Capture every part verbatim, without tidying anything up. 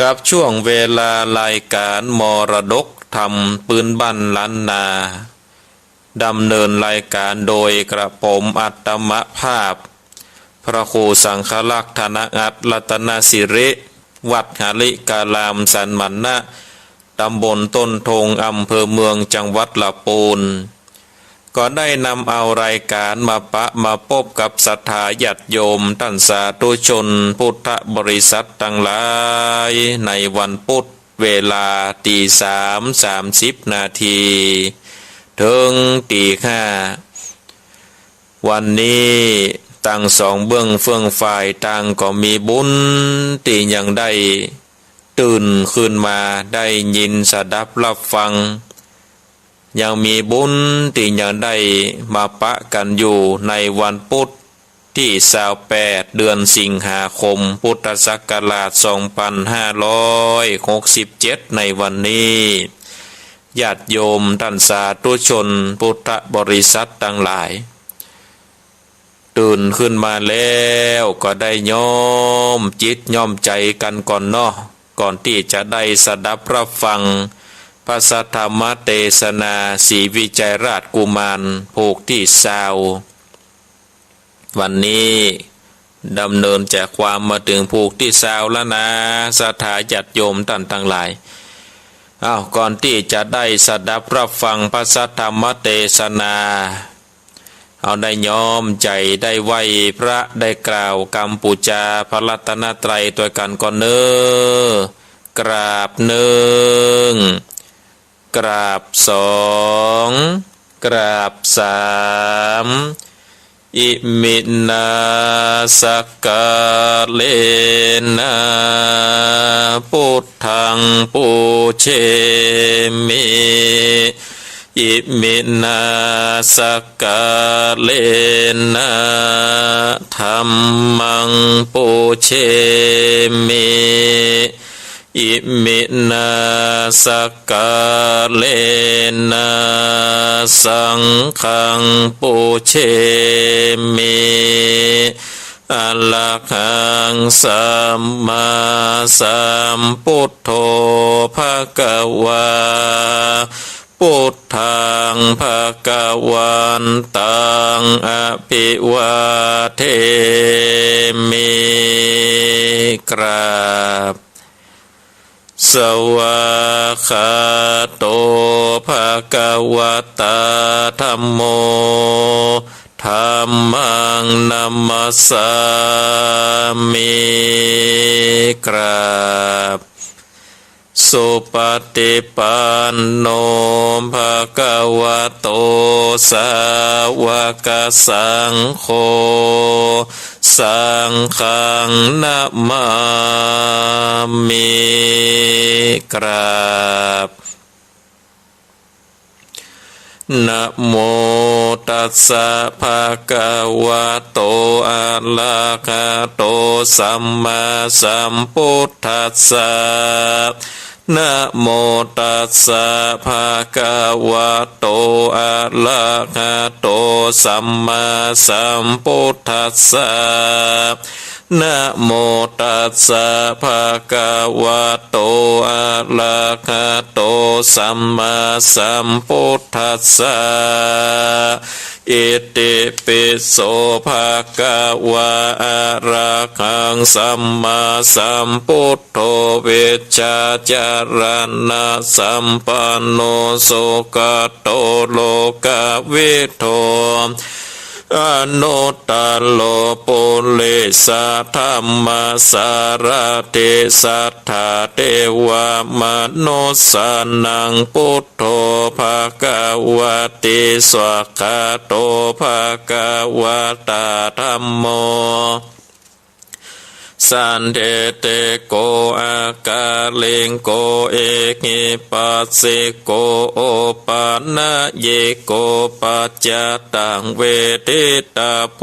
กับช่วงเวลารายก๋านมรดกธรรมปื๊นบ้านล้านนา ดำเนินรายก๋านโดยกระผมอัตมภาพ พระครูสังฆรักษ์ ธนอัตถ์ รัตนสิริ วัดหริการามสันมณะ ตำบลต้นทง อำเภอเมือง จังหวัดละปูน ก็ได้นำเอารายก๋านมาปะมาปบกับศรัทธาญาติโยมต้านสาธุชนพุทธบริษัทตังหลาย ในวันปุธ เวลาตีสาม สามสิบนาที เถิงตีห้า วันนี้ตังสองเบื้องเฟื่องฝ่ายต่างก็มีบุญตี้ยังได้ตื่นขึ้นมาได้ยินสดับรับฟัง ยังมีบุญตี้ยังได้มาปะกั๋นอยู่ในวันปุธตี้ซาวแปด เดือนสิงหาคม พุทธศักราชสองพันห้าร้อยหกสิบเจ็ด ในวันนี้ ญาติโยมต้านสาธุชนพุทธบริษัทตังหลาย ตื่นขึ้นมาแล้วก็ได้ย้อมจิตย้อมใจ๋กั๋นก่อนเนาะ ก่อนตี้จะได้สดับรับฟังพระสัทธรรมเตสนาศรีวิชัยราชกุมารผูกตี้ซาว วันนี้ดำเนินแจกความมาเถิงผูกตี้ซาวแล้วนะ ศรัทธาญาติโยมต้านตังหลาย อ้าว ก่อนตี้จะได้สดับรับฟังพระสัทธรรมเตสนา เอาได้ย้อมใจ๋ได้ไหว้พระ ได้กล่าวกำปู๋จาพระรัตนตรัยตวยกั๋นก่อนเน่อ กราบนึ่ง กราบสอง กราบสาม อิมินา สักการะนะ ปุทธัง ปูเชมิ อิมินา สักการะนะ ธัมมัง ปูเชมิ อิมินา สักการะนะ สังฆัง ปูเชมิ อะระหัง สัมมาสัมพุทโธ ภะคะวา พุทธัง ภะคะวันตัง อะภิวาเทมิ กราบ สวากขาโต ภะคะวะตา ธัมโม ธัมมัง นะมัสสามิ กราบ สุปฏิปันโน ภะคะวะโต สาวกสังโฆ สังฆัง นะมามิ กราบ นะโมตัสสะ ภะคะวะโต อะระหะโต สัมมาสัมพุทธัสสะ นะโมตัสสะ ภะคะวะโต อะระหะโต สัมมาสัมพุทธัสสะ นะโมตัสสะ ภะคะวะโต อะระหะโต สัมมาสัมพุทธัสสะ อิติปิโส ภะคะวะ อะระหัง สัมมาสัมพุทโธ วิชชาจารณะสัมปันโน สุขโต โลกวิทู อนุตตโร ปุริสธัมมสารถิ สัทธาเทวมนุสสานัง พุทโธ ภะคะวะติ สวากขาโต ภะคะวะตา ธัมโม สันทิฏฐิโก อะกาลิโก เอหิปัสสิโก โอปะนะยิโก ปัจจตัง เวทิตาโภ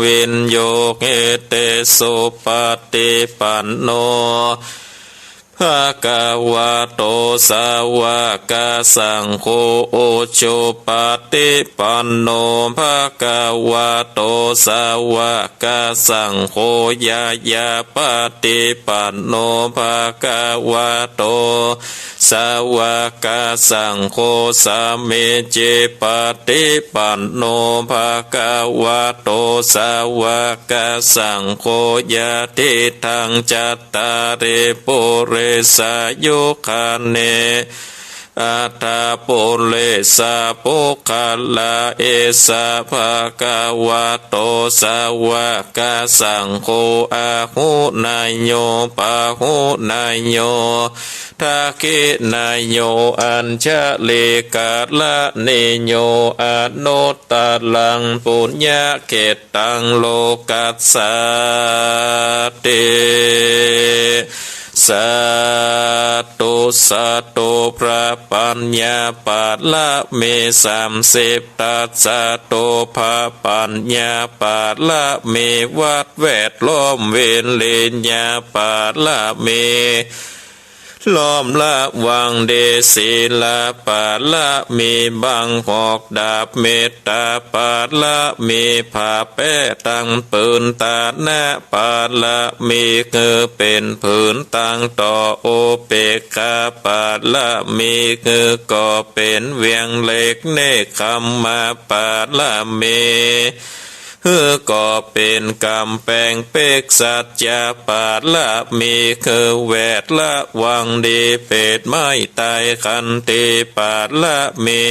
วิญญูหิติ สุปะฏิปันโน ภะคะวะโต สาวะกะสังโฆ อุจุปะติปันโน ภะคะวะโต สาวะกะสังโฆ ยะยะปะติปันโน ภะคะวะโต สาวะกะสังโฆ สามีจิปะติปันโน ภะคะวะโต สาวะกะสังโฆ ยะทิฏฐัง จัตตาริ ปุริสายุคานิ อัฏฐะปุริสะปุคคละ เอสะ ภะคะวะโต สาวะกะสังโฆ อาหุเนยโย ปาหุเนยโย ทักขิเนยโย อัญชะลีกะระณีโย อนุตตะรัง ปุญญะเขตตัง โลกัสสาติ สาธุ สาธุ พระปัญญาปาระมีสามสิบทัศน์ สาธุ พระปัญญาปาระมีวัดแวดล้อม วิริยะปาระมี ล้อมระวังดี ศีลปาระมีบังหอกดาบ เมตตาปาระมีผ้าแป๊ตังผืน ตานะปาระมีคือเป๋นผืนตังต่อ อุเปกขาปาระมีคือก่อเป๋นเวียงเหล็ก เนกขัมมะปาระมี คือก่อเป๋นก๋ำแปงเป๊ก สัจจะปาระมีคือแวดระวังดี เปรตไม้ต๋าย ขันติปาระมี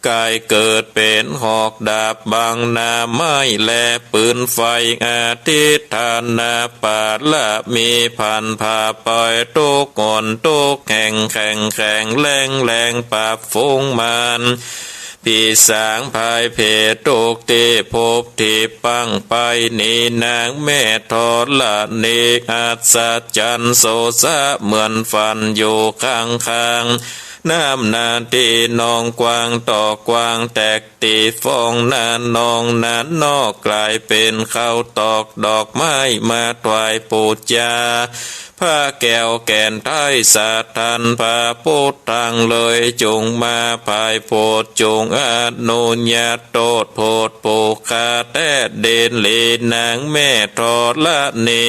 ก๋ายเกิดเป๋นหอกดาบบังหน้าไม้และปืนไฟ อธิฏฐานะปาระมี ผันผ้าปล่อยทุกข์ หนทุกข์แห่ง แข็งแข็งแรงแรง ปราบฝูงมาร ผีสางพายเพ ทุกข์ตี้พบตี้ปังไป นี่นางแม่ธรณี อัศจรรย์โสสะเหมือนฝัน อยู่ข้างๆ น้ำนาตี้นองกว้าง ตอกกว้างแตกตี้ฟอง นาน้องนานอก ก๋ายเป๋นข้าวตอกดอกไม้ มาถวายปู๋จา พระแก้วแก่นไท้ สะท้านพระพุทธังเลย จุ่งมาพายโผด จุ่งอนุญาตโตษโผด ผู้ข้าแต๊เดน หลีนางแม่ธรณี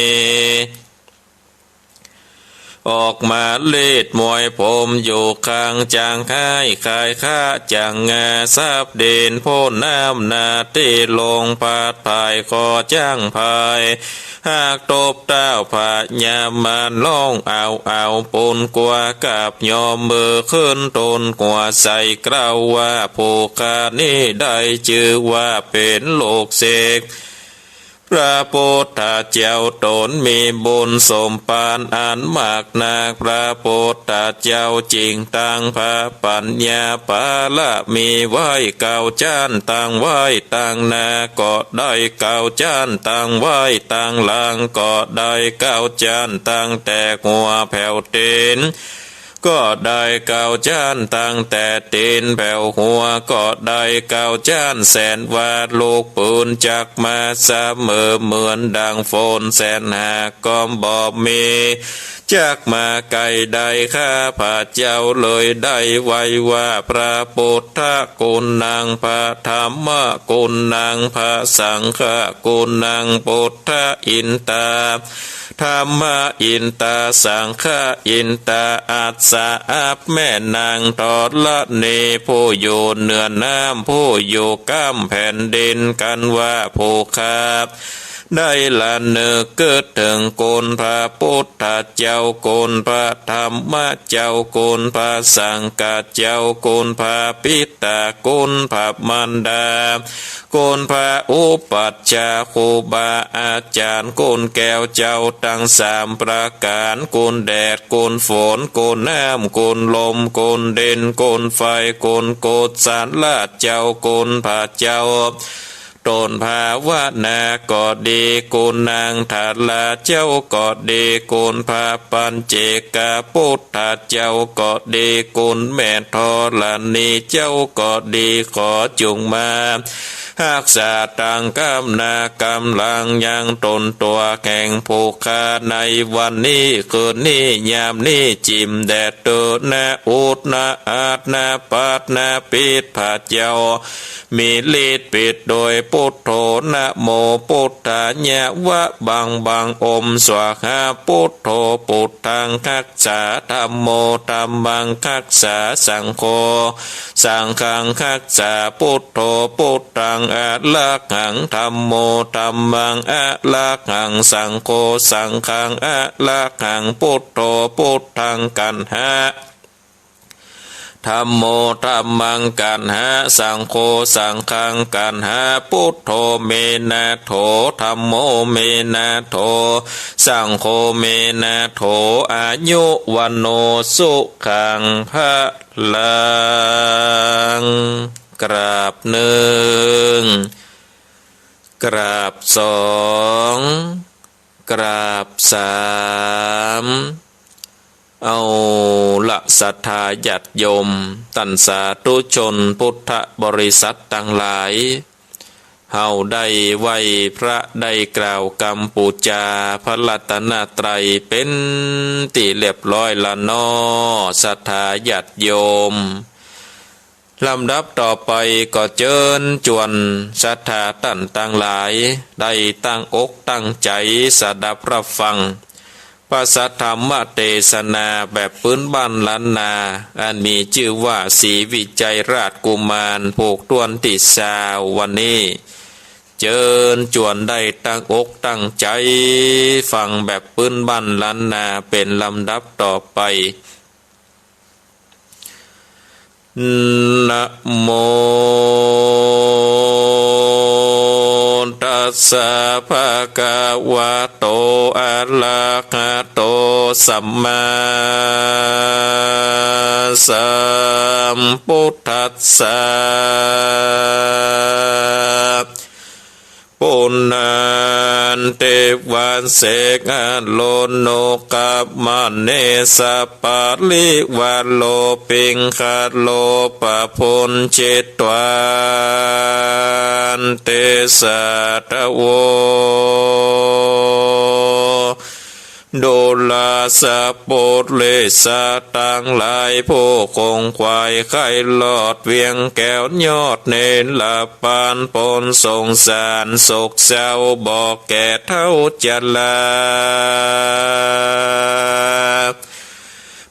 ออกมาลีดมวยผมอยู่ข้าง จักฮ้ายขายข้า จักงาสับดิน พ่นน้ำนาตี้ลง พัดพายขอจ้างพาย หากตบเต้าพญามาร ฮ้องเอาเอาปูนกั๋ว กับยอมมือขึ้นตูนกั๋วใส่ กล่าวว่าผู้ข้านี้ได้จื้อว่าเป๋นลูกศิษย์ พระพุทธเจ้าต๋นมีบุญสมภารอันมากนัก พระพุทธเจ้าจึ่งตั้งพระปัญญาปาระมีไว้เก้าจ๊าน ตั้งไว้ตังหน้าก็ได้เก้าจ๊าน ตั้งไว้ตังหลังก็ได้เก้าจ๊าน ตั้งแต่หัวแผวตีน ก็ได้เก้าจ๊าน ตั้งแต่ตีนแผวหัวก็ได้เก้าจ๊าน แสนว่าลูกปืนจักมาเสมอเหมือนดังฝน แสนหากก็บ่มีจักมาใก้ได้ ข้าพเจ้าเลยได้ไหว้ว่าพระพุทธกุณัง พระธัมมกุณัง พระสังฆกุณัง พุทธะอินตา ธัมมะอินตา สังฆะอินตา อัสสะ อับแม่นางธรณี ผู้อยู่เหนือน้ำ ผู้อยู่ก้ำแผ่นดิน กันว่าผู้ข้าได้ระนึกกึ๊ดเถิงคุณพระพุทธเจ้า คุณพระธัมมะเจ้า คุณพระสังฆะเจ้า คุณพระปิตา คุณพระมารดา คุณพระอุปัชฌาย์ ครูบาอาจารย์ คุณแก้วเจ้าตังสามประก๋าน คุณแดด คุณฝน คุณน้ำ คุณลม คุณดิน คุณไฟ คุณกุศลเจ้า คุณพระเจ้าต้นภาวนาก็ดี คุณนางธาราเจ้าก็ดี คุณพระปัจเจกพุทธเจ้าก็ดี คุณแม่ธรณีเจ้าก็ดี ขอจุ่งมา ฮักษาตังก้ำหน้าก้ำหลังยังต๋นตั๋วแห่งผู้ข้าในวันนี้คืนนี้ยามนี้ จิ่มแด่เต๊อะนา อุดนา อาดนา ปัดนา ปิด พระเจ้ามีฤทธิ์ปิดโดยปุทโธ นะโมปุทธายะ วะบังบัง อมสวาหา ปุทโธ ปุทธังฮักษา ธัมโม ธัมมังฮักษา สังโฆ สังฆังฮักษา ปุทโธ ปุทธัง อรหัง ธัมโม ธัมมัง อรหัง สังโฆ สังฆัง อรหัง ปุทโธ ปุทธัง กัณหะ ธัมโม ธัมมัง กัณหะ สังโฆ สังฆัง กัณหะ ปุทโธ เม นะโถ ธัมโม เม นะโถ สังโฆ เม นะโถ อายุ วัณโณ สุขัง พลัง กราบนึ่ง กราบสอง กราบสาม เอาละ ศรัทธาญาติโยม ต้านสาธุชนพุทธบริษัทตังหลาย เฮาได้ไหว้พระ ได้กล่าวกำปู๋จาพระรัตนตรัยเป๋นตี้เรียบร้อยละเนาะ ศรัทธาญาติโยม ลำดับต่อไปก็เจิญจวนศรัทธาต้านตังหลาย ได้ตั้งอกตั้งใจ๋สดับฮับฟัง พระสัทธรรมเตสนาแบบปื๊นบ้านล้านนา อันมีจื้อว่า ศรีวิชัยราชกุมาร ผูกต้วนตี้ซาว วันนี้ เจิญจวนได้ตั้งอกตั้งใจ๋ฟังแบบปื๊นบ้านล้านนาเป๋นลำดับต่อไป นะโม ตัสสะ ภะคะวะโต อะระหะโต สัมมาสัมพุทธัสสะ ปุณณันติวะเสกะโล โนกะมะเน สะปะริวะโร ปิงคะโร ปะพุญญิตวา เตสะทะโว ดูราสะปุริสะตังหลาย ผู้ขงขวายใค่ลอดเวียงแก้วยอดเนรปาน ป๊นสงสารโศกเศร้าบ่แก่เฒ่าจรา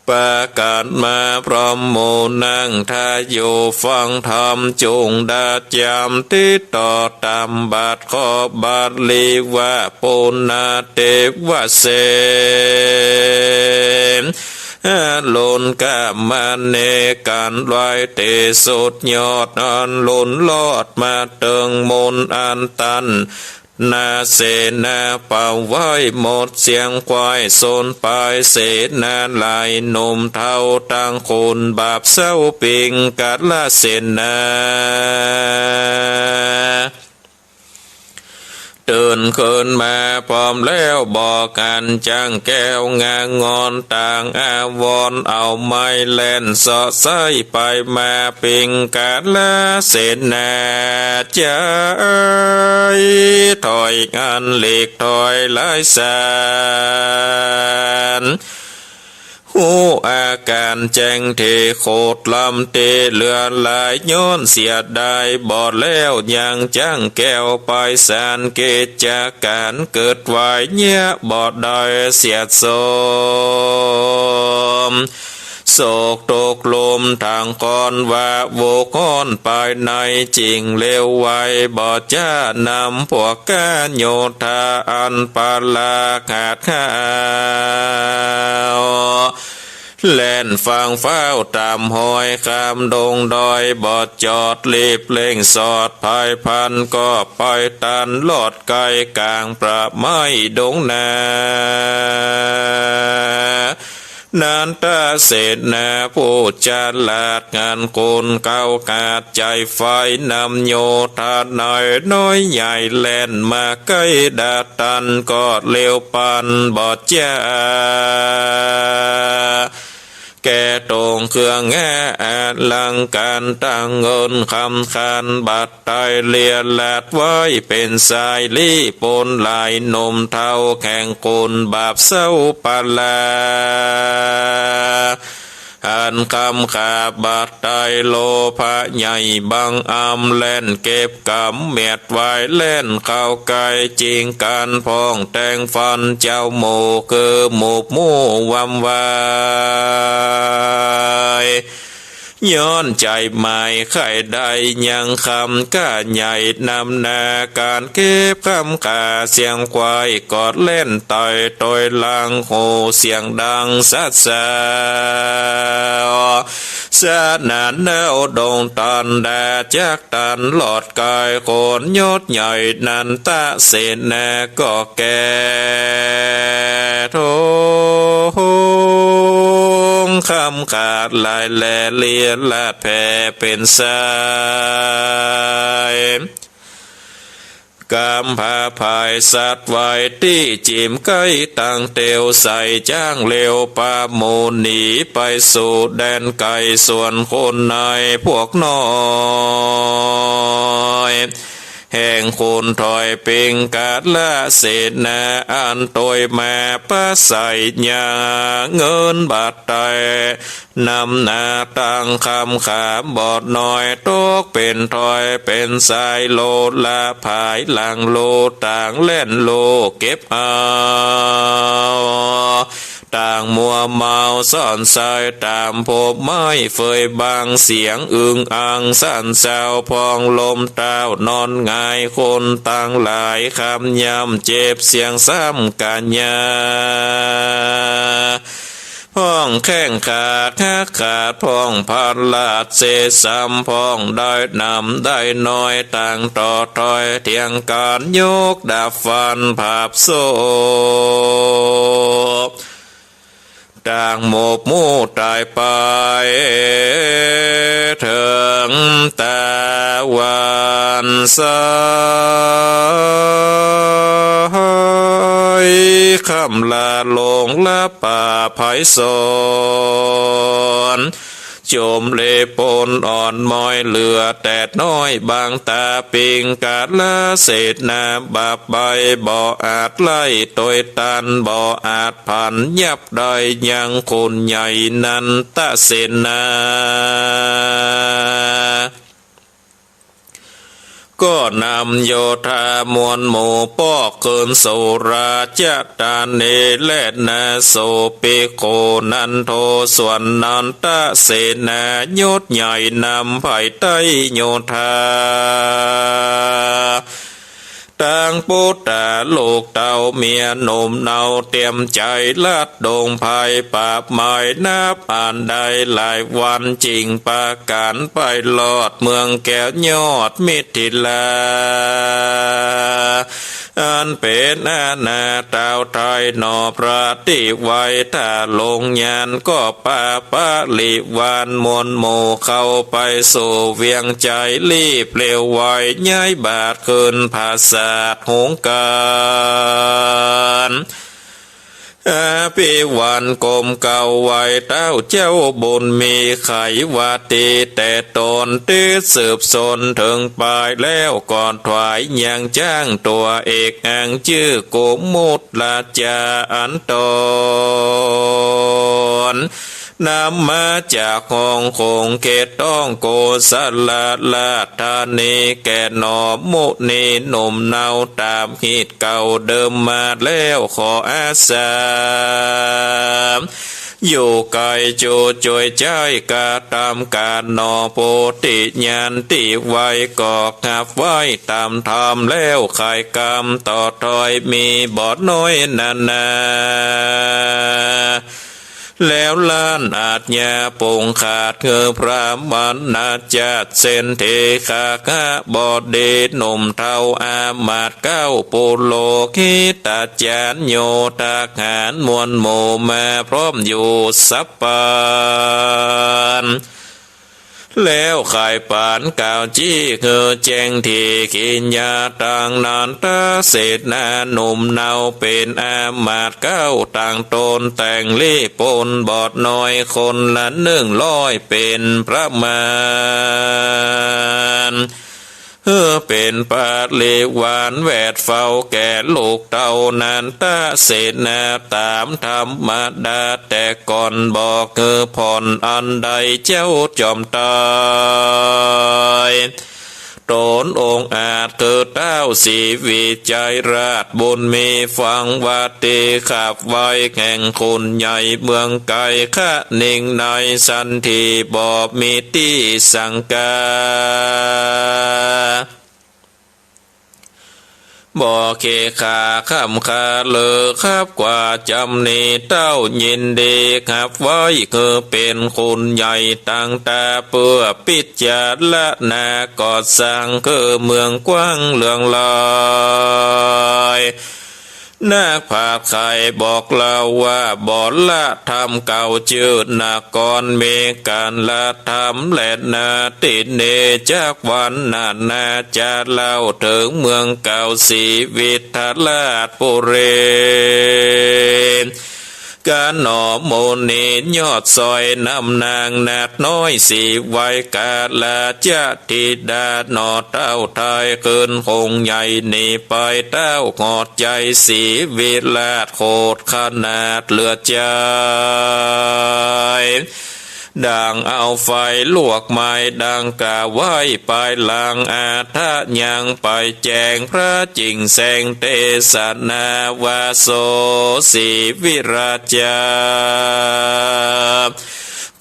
ประกาศมาพร้อมหมู่นั่งทาอยู่ฟังธรรม จุ่งดาจามติดต่อต๋ามบัด ขอบาลีว่า ปุณณเตวะเส อโลกะมะเน ก๋านไหว้เตสุดยอด อันลุนลอดมาเถิงมุนอันตัน นาเสนาป่าไหว้หมดเสียงควาย สนปายเสนาหลาย หนุ่มเฒ่าตังคุณ บาปเศร้าปิงกะละเสนา ตื่นขึ้นมาพร้อมแล้ว บ่กั๋นจ้างแก้วงางอนต่างอาวรณ์ เอาไม้แล่นเซาะไส้ไปมา ปิงกะละเสนา จ๋ายถอยอันหลีกถอยหลายสาน ฮู้อาก๋านแจ้งเต โขดลำเต เหลือหลาย ย้อนเสียดายบ่แล้ว ยังจ้างแก้วไปสาน กิจก๋านเกิดวายเยียะบ่ได้เสียสม โศกตกลุ่มตังก้อนว่า โวกฮ้อนปายใน จิ่งเลวไวบ่จ๊านำ พวกก้าโยธาอันปะลาขาดข้าว แล่นฟังฟ้าวต๋ามฮอย ข้ามดงดอยบ่จอด รีบเร่งสอด ภายพลันก็ไปตัน ลอดไกลก๋างป่าไม้ดงนา นันทเสนาผู้ฉลาด งานคุณเก่าขาดใจ๋ ฝ่ายนำโยธาในน้อยใหญ่ แล่นมาใก้ดาตัน ก็เลวปานบ่จ๊า แก่ตรงเครื่องแห่อลังก๋าน ตังเงินคำขัน บัดไต้เลียราชไว้เป๋นสายลี้ ปนหลายหนุ่มเฒ่า แข่งกุนบาปเศร้าปะลา อันคำขาบัดไต้โลภะใหญ่ บังอำแล่นเก็บกำเมียด ไหว้แล่นเข้าใก้ จิงกั๋นพ่องแต่งฟัน เจ้าหมู่คือหมู่หมู่วำวาย ย้อนใจ๋หมายใค่ได้ยังคำ ก้าใหญ่นำหน้าก๋านเก็บคำขา เสียงควายกอดแล่นไต่ตวยหลัง ฮูเสียงดังสัดสาว สนั่นเน่าดงตันดา จักตันหลอดกาย คนยศใหญ่นันทะเสนา ก็แก่ตรงคำขาหลายแล เลียราชแผ่เป๋นสาย ก๋ำผาผายสัตว์ไว้ตี้จิ๋มใก้ ตังเตียวใส่จ๊างเร็ว ปะหมู่หนีไปสู่แดนไก๋ ส่วนคนในพวกน้อย แห่งคนถอยปิงกาฬเสนา อันตวยมาปะใส่ยาเงินบาทไต้ นำหน้าตังคำขาบ่น้อย ตกเป๋นถอยเป๋นสาย โลละผายหลังโล ต่างแล่นโลเก็บเอา ต่างมัวเมาซ่อนสาย ต๋ามพบไม้เฟยบัง เสียงอึงอังสั่นเซา พ่องล้มเต๊านอนหงาย คนตังหลายคำย่ำเจ็บ เสียงซ้ำกั๋นยา พ่องแข้งขาหักขาด พ่องพลาดเสซ้ำ พ่องได้นำได้น้อย ต่างต่อถ้อยเถียงกั๋น ยกดาบฟันผาบโซ่ ต่างหมกหมู่ต๋ายไป เถิงตะวันสาย ค่ำละลงละป่าไพศาล จมเลปนอ่อนมอย เหลือแต๊น้อยบางต๋า ปิงกาฬเสนา บาปใบ้บ่อาจไล่ตวยตัน บ่อาจผันยับได้ ยังคนใหญ่นันทะเสนา ก็นำโยธามวลหมู่ปอกคืนสู่ราชธานีแลนา สูบภิกขุนันโท ส่วนนันทะเสนา ยศใหญ่นำฝ่ายไต้โยธา ตังปุตตาลูกเต้าเมียหนุ่มเนา เตียมใจ๋ลัดดงไพร ปราบมายนับอันได้หลายวัน จิ่งปากั๋นไปรอดเมืองแก้วยอดมิถิลา อันเป๋นอาณาเต้าไทยหนอ พระตี้ไว้ถ้าลงยาน ก็ปาปริวารมวลหมู่ เข้าไปสู่เวียงใจ๋ รีบเร็วไว ย้ายบาทคืนผาสาทหงส์ก๋าน อภิวาทกรมเกล้าไหว้เต้าเจ้าบุญมี ไขว่าตี้แต่ต๋นติดสืบสนเถิงปายแล้ว ก็ถวายยังจ๊างตั๋วเอกอั้งจื้อกุมุตราจาอันต๋น นำมาจากฮ่องคงเขตต้องโกศลราชธานี แก่หนอมุนีหนุ่มเนา ต๋ามฮีตเก่าเดิมมาแล้ว ขออาสา อยู่ไกลจู้จ้วยใจ๊กระตำก๋านหนอ โพธิญาณตี้ไวก็ฮับไว้ต๋ามธรรมแล้ว ไขกรรมต่อถ้อยมีบ่น้อยนานา แล้วล้านอาชญาปงขาด หื้อพราหมณาจาร์เศรษฐีขหบดีหนุ่มเฒ่า อามาตย์เก๊าปุโรหิตาจ๋ารย์ โยธาหารมวลหมู่มาพร้อมอยู่สัพพัน แล้วใค่ปันกล่าวจี๊หื้อแจ้งตี้กิริยา ตังนันทเสนาหนุ่มเนา เป๋นอามาตย์เก๊าตังต๋น แต่งลี้ปนบอดน้อยคนละหนึ่งร้อยเป๋นประมาณ หื้อเป๋นปริวารแวดเฝ้าแก่ลูกเต้านันทเสนา ต๋ามธรรมดาแต่ก่อน บ่หื้อผ่อนอันใดเจ้าจอมไตร ตนองค์อาจคือท้าวศรีวิชัยราชบุญมี ฟังวาตีขับไว้แห่งคุณใหญ่เมืองไกร คะนิงในสันติบ่มีตี้สังกา บ่เขขะค่ำคาเลิกขับกว่าจ๋ำนี้ เต้ายินดีขับไว้คือเป๋นคุณใหญ่ตังต๋า เปื้อปิจารณาก่อสร้างคือเมืองกว้างเลื่องลอย นักปราชญ์ไขบอกเล่าว่า บรรดาธรรมเก่าจื้อนคร มีการละธรรมแลนา ตี้นี้จักวรรณนา จะเล่าเถิงเมืองเก่าศรีวิทราชปุรี กั๋นหนอ หมู่นี้ยอดซอยนำนางนาฏน้อยศรีไวกา ราชธิดาหนอ เต้าไทยคืนคงใหญ่หนีไป เต้าหอดใจ๋ศรีวิราชโขดขนาดเหลือใจ๋ ดั่งเอาไฟลวกไหม้ ดั่งกล่าวไว้ปายหลัง อาทะยังไปแจ้งพระจิ่งแสงเตสนา ว่าโส ศรีวิราชจา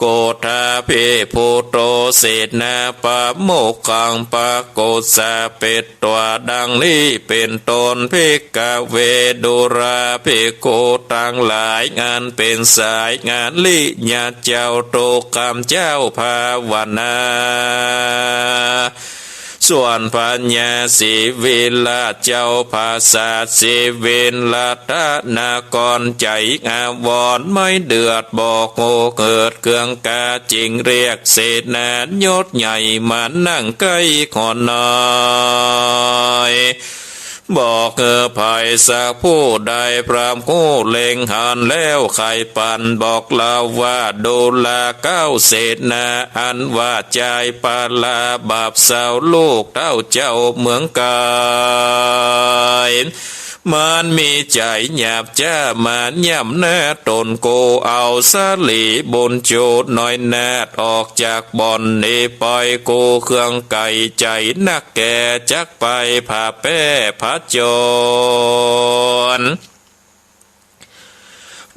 โกฏฐาภิปุตโต เสนาปโมคขัง ปรากฏสาเปต ต๋วาดังนี้เป๋นต้น ภิกขเว ดูราภิกขุตังหลาย อันเป๋นสายอาริยะเจ้า ทุกข์กำเจ้าภาวนา ส่วนพญาศรีวิราชเจ้าปราสาทศรีวิรัตนคร ใจ๋อาวรณ์ไม่เดือด บ่ฮู้เกิดเคืองกา จึงเรียกเสนายศใหญ่มานั่งใก้ขอน้อย บ่หื้อใผสักผู้ใดพร่ำฮู้เล็งหันแล้ว ใค่ปันบอกเล่าว่า ดูราเก้าเสนา อันว่าใจ๋ปราบาปเศร้าลูกเต้าเจ้าเมืองไกร มันมีใจ๋หยาบจ๊ามาย่ำหน้าต๋น กูเอาสลีบุญชูน้อยนาฏ ออกจากบ่อนนี้ไป กูเคืองใก้ใจ๋นักแก่ จักไปผาแป้ผจญ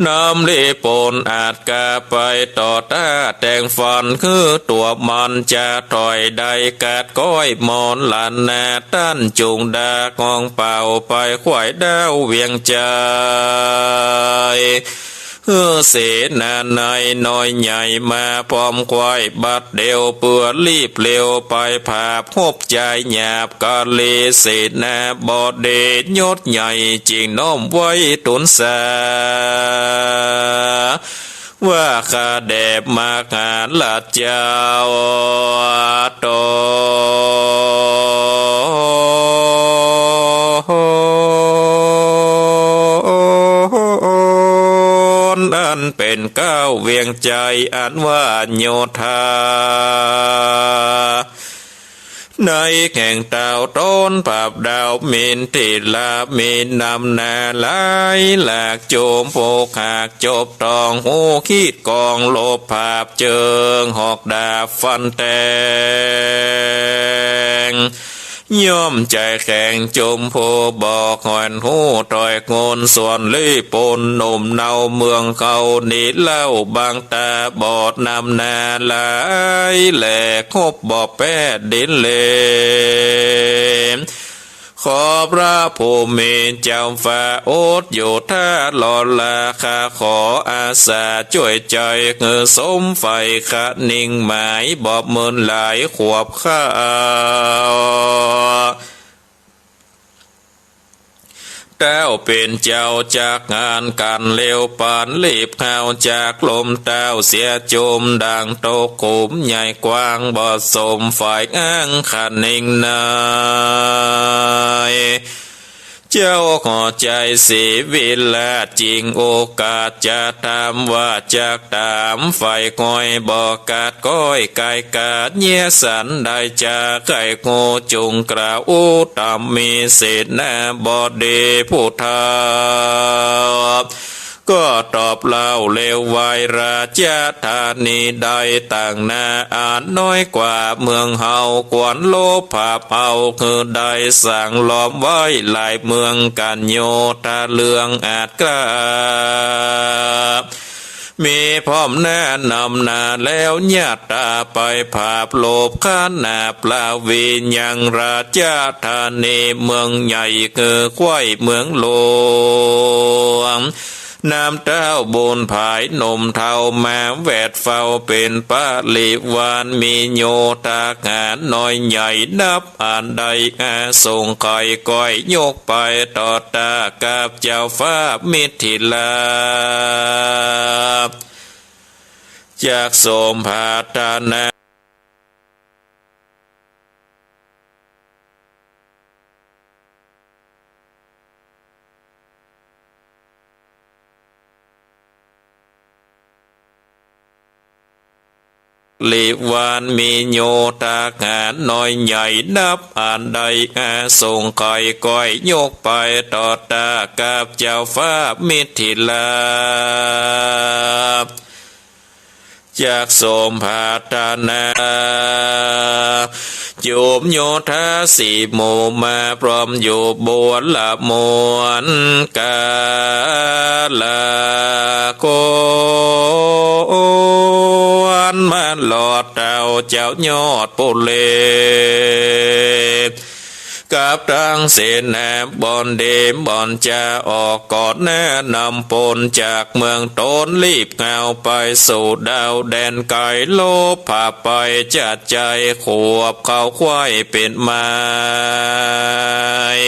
นำลีปนอาจกาไปต่อต้า แต่งฝันคือตั๋วมันจะถอยได้ กัดก้อยมรณา ต้านจุ่งดาของเป่าไปขวายดาวเวียงใจ๋ หื้อเสนาในน้อยใหญ่มาพร้อมขวายบัดเดี่ยว เปื้อรีบเร็วไปผาบฮบใจ๋หยาบกาลี เสนาบดียศใหญ่จึงน้อมไหว้ตูนสา ว่าข้าแด่มหาราชเจ้าตน อันเป๋นเก๊าเวียงใจ๋ อันว่าโยธา ในแห่งเต้าต๋นผาบดาวมินทิรา มีนำหน้าหลายหลาก จุมพูขากจบตอง ฮู้ขีดกองลบผาบเจิง หอกดาบฟันแตง ย่อมใจ๋แข็งจุมพูบอกหอนฮู้ต่อยงน ส่วนลีปนหนุ่มเนาเมืองเฮานี้เล่า บางต๋าบอดนำหน้าหลายแหลก ฮบบ่แป๊ดินเลน ขอพระผู้มีเจ้าฟ้าโอษโยธาลอลา ข้าขออาสาจ้วยใจ๋หื้อสมใฝ่คะนิงหมาย บ่เมินหลายขวบข้าว เต้าเป๋นเจ้าจักงานกั๋นเร็วปาน รีบเข้าจากลมเต้าเสียจุม ดั่งตกขุมใหญ่กว้างบ่สม ฝ่ายอั้งคณิงใน เจ้าหัวใจ๋ศรีวิลาจึงโอกาสจะถามว่า จักถามฝ่ายคอยบ่ขาด ก้อยก๋ายก๋าเยียะสันใด จะใค่ฮู้จุ่งกล่าว อุตตมีเสนาบดีผู้เฒ่า ก็ตอบเล่าเร็วไว ราชธานีใดตั้งนาอันน้อยกว่าเมืองเฮา ควรลบผาบเอา คือได้สั่งล้อมไว้หลายเมืองกั๋น โยธาเรื่องอาจกล้า มีพร้อมหน้านำหน้าแล้ว ญาตราไปผาบลบ ขนาบลาวียังราชธานี เมืองใหญ่คือใคว้เมืองหลวง นำเต้าบุญผายหนุ่มเฒ่ามาแวดเฝ้า เป๋นปริวารมีโยธาหารน้อยใหญ่นับอันใด อาสงไขยก้อยยกไปต่อต้ากับเจ้าฟ้ามิถิลา จักสมปรารถนา ริวารมีโยธาหารน้อยใหญ่นับอันใด อาสงไขยก้อยยกไปต่อต้ากับเจ้าฟ้ามิถิลา จักสมปรารถนา จุมโยธาสี่หมู่มาพร้อมอยู่บนละมวลกาละคร มาลอดเต้าเจ้ายอดปุเร กับตังเสนาบดีบ่อนจะออกก่อนหน้านำปน จากเมืองต๋นรีบเข้าไปสู่ดาวแดนไก๋ ลบผาบไปจัดใจ๋ ขวบเข้าใคว้เป๋นหมาย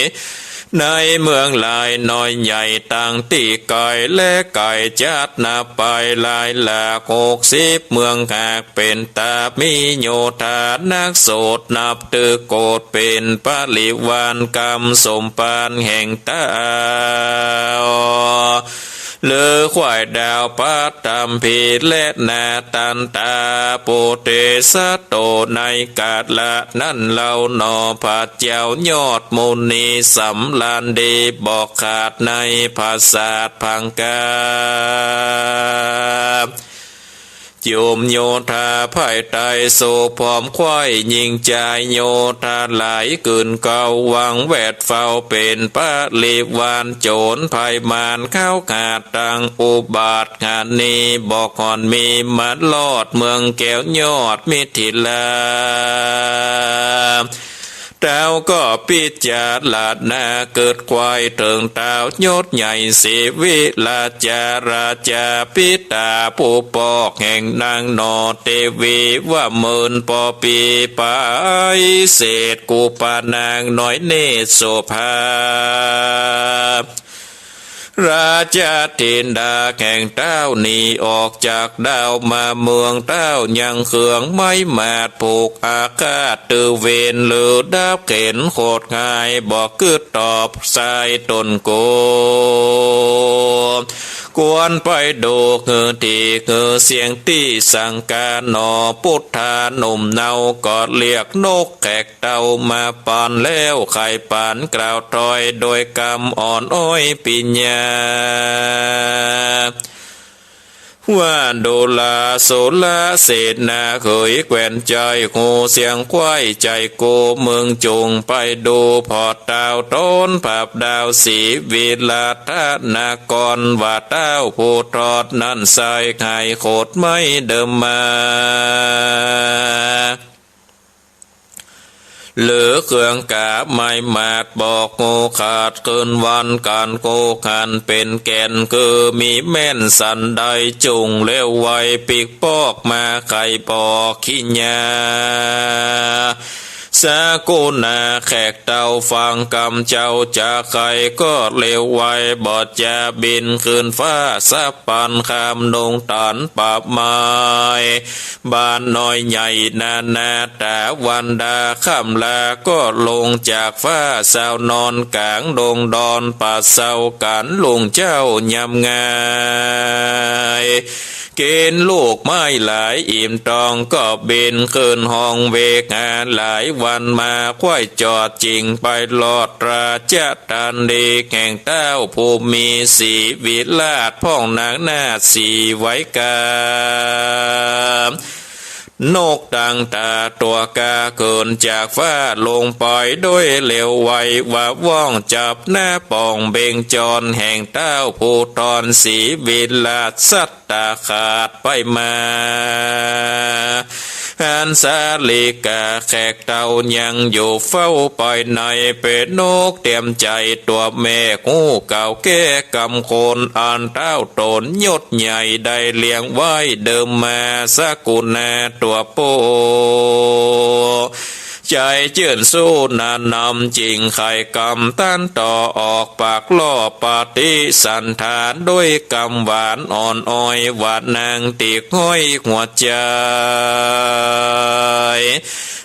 ในเมืองหลายน้อยใหญ่ตั้งตี้ไก๋และไก๋ จัดนับไปหลายหลากหกสิบเมือง หากเป๋นต๋ามีโยธานักโสด นับถือโกฏเป๋นปริวารกำสมปานแห่งเต้า หรือใคว้ดาวปัตตภีและนาตันตา ปุเตสะโต ในกาละนั้นเล่าหนอ พระเจ้ายอดมุนีสำราญดี บ่ขาดในผสาทพังกา จุมโยธาภายใต้โสภพร้อมใคว้ ยิ่งจายโยธาหลาย ขึ้นเก้าวังแวดเฝ้า เป๋นปริวารโจ๋รภัยมาร เข้าขาดตังอุบาท หาหนีบ่ห่อนมี มารอดเมืองแก้วยอดมิถิลา เต้าก็พิจารณาเกิดใคว้เถิงเต้ายศใหญ่ศรีวิราชา ราชาปิตาผู้ปอกแห่งนางหนอ เตวีว่าหมื่นปอปีไป เสด็จกุปานางน้อยเนตรโสภา ราชธิดาแห่งเต้าหนีออกจากดาวมาเมืองเต้า ยังเครื่องไม้มาดผูกอาฆาต ตือเวรหรือดาบเข็ญโหดหาย บ่กึ๊ดตอบสายตนโก ควรไปดูคือตี้คือเสี้ยงตี้สังกาหนอ ปุทธาหนุ่มเนาก็เรียกนกแขก เต้ามาปานแล้วไขปานกล่าวถ้อย โดยกำอ่อนอ้อยปิญญา ว่าดูราโสระเสนาเหย แควนใจ๋ฮูเสียงใคว้ใจ๋โก มึงจุ่งไปดูผ่อเต้าต๋นผาบดาวศรีวิราชนคร ว่าเต้าผู้ทอดนั้นใส่ไขขดไม้เดิมมา หรือเครื่องกาไม้มาดบอกโงขาด คืนวันก๋านโกขันเป๋นแก่น คือมีแม่นสันใด จุ่งเร็วไวปิ๊กปอกมาไขบอกขี้ยา สกุณาแขกเต้าฟังกำเจ้าจาใค่ก็เร็วไว บ่จะบินขึ้นฟ้าสะปันข้ามดงตันป่าไม้ บ้านน้อยใหญ่นานาต๋าวันดา ค่ำลาก็ลงจากฟ้า เซานอนก๋างดงดอนป่าเซากั๋นลุงเจ้ายามงาย กิ๋นลูกไม้หลายอิ่มต๊อง ก็บินขึ้นห้องเวกหา หลายวันมาใค่จอด จึงไปรอดราชธานี แห่งเต้าผู้มีศรีวิราช พ่องนางนาฏศรีไว้กา นกตังต๋าตั๋วกาขึ้นจากฟ้าลงไปโดยเร็วไว ว่าว่องจับหน้าป่องเบ่งจร แห่งเต้าผู้ตอนศรีวิราชสัตตาขาดไปมา หันสาลิกาแขกเต้ายังอยู่เฝ้าไปใน เป๋นนกเตียมใจ๋ตั๋วแม่ ฮู้เก่าแก่กำคน อันเต้าต๋นยศใหญ่ได้เลี้ยงไว้เดิมมา สกุณาตั๋วโป ใจ๋จื้นสู้หนานำ จึงใค่กำตันต่อออกปากลอบปฏิสันถาน โดยกำหวานอ่อนอ้อย หวานนางติกห้อยหัวใจ๋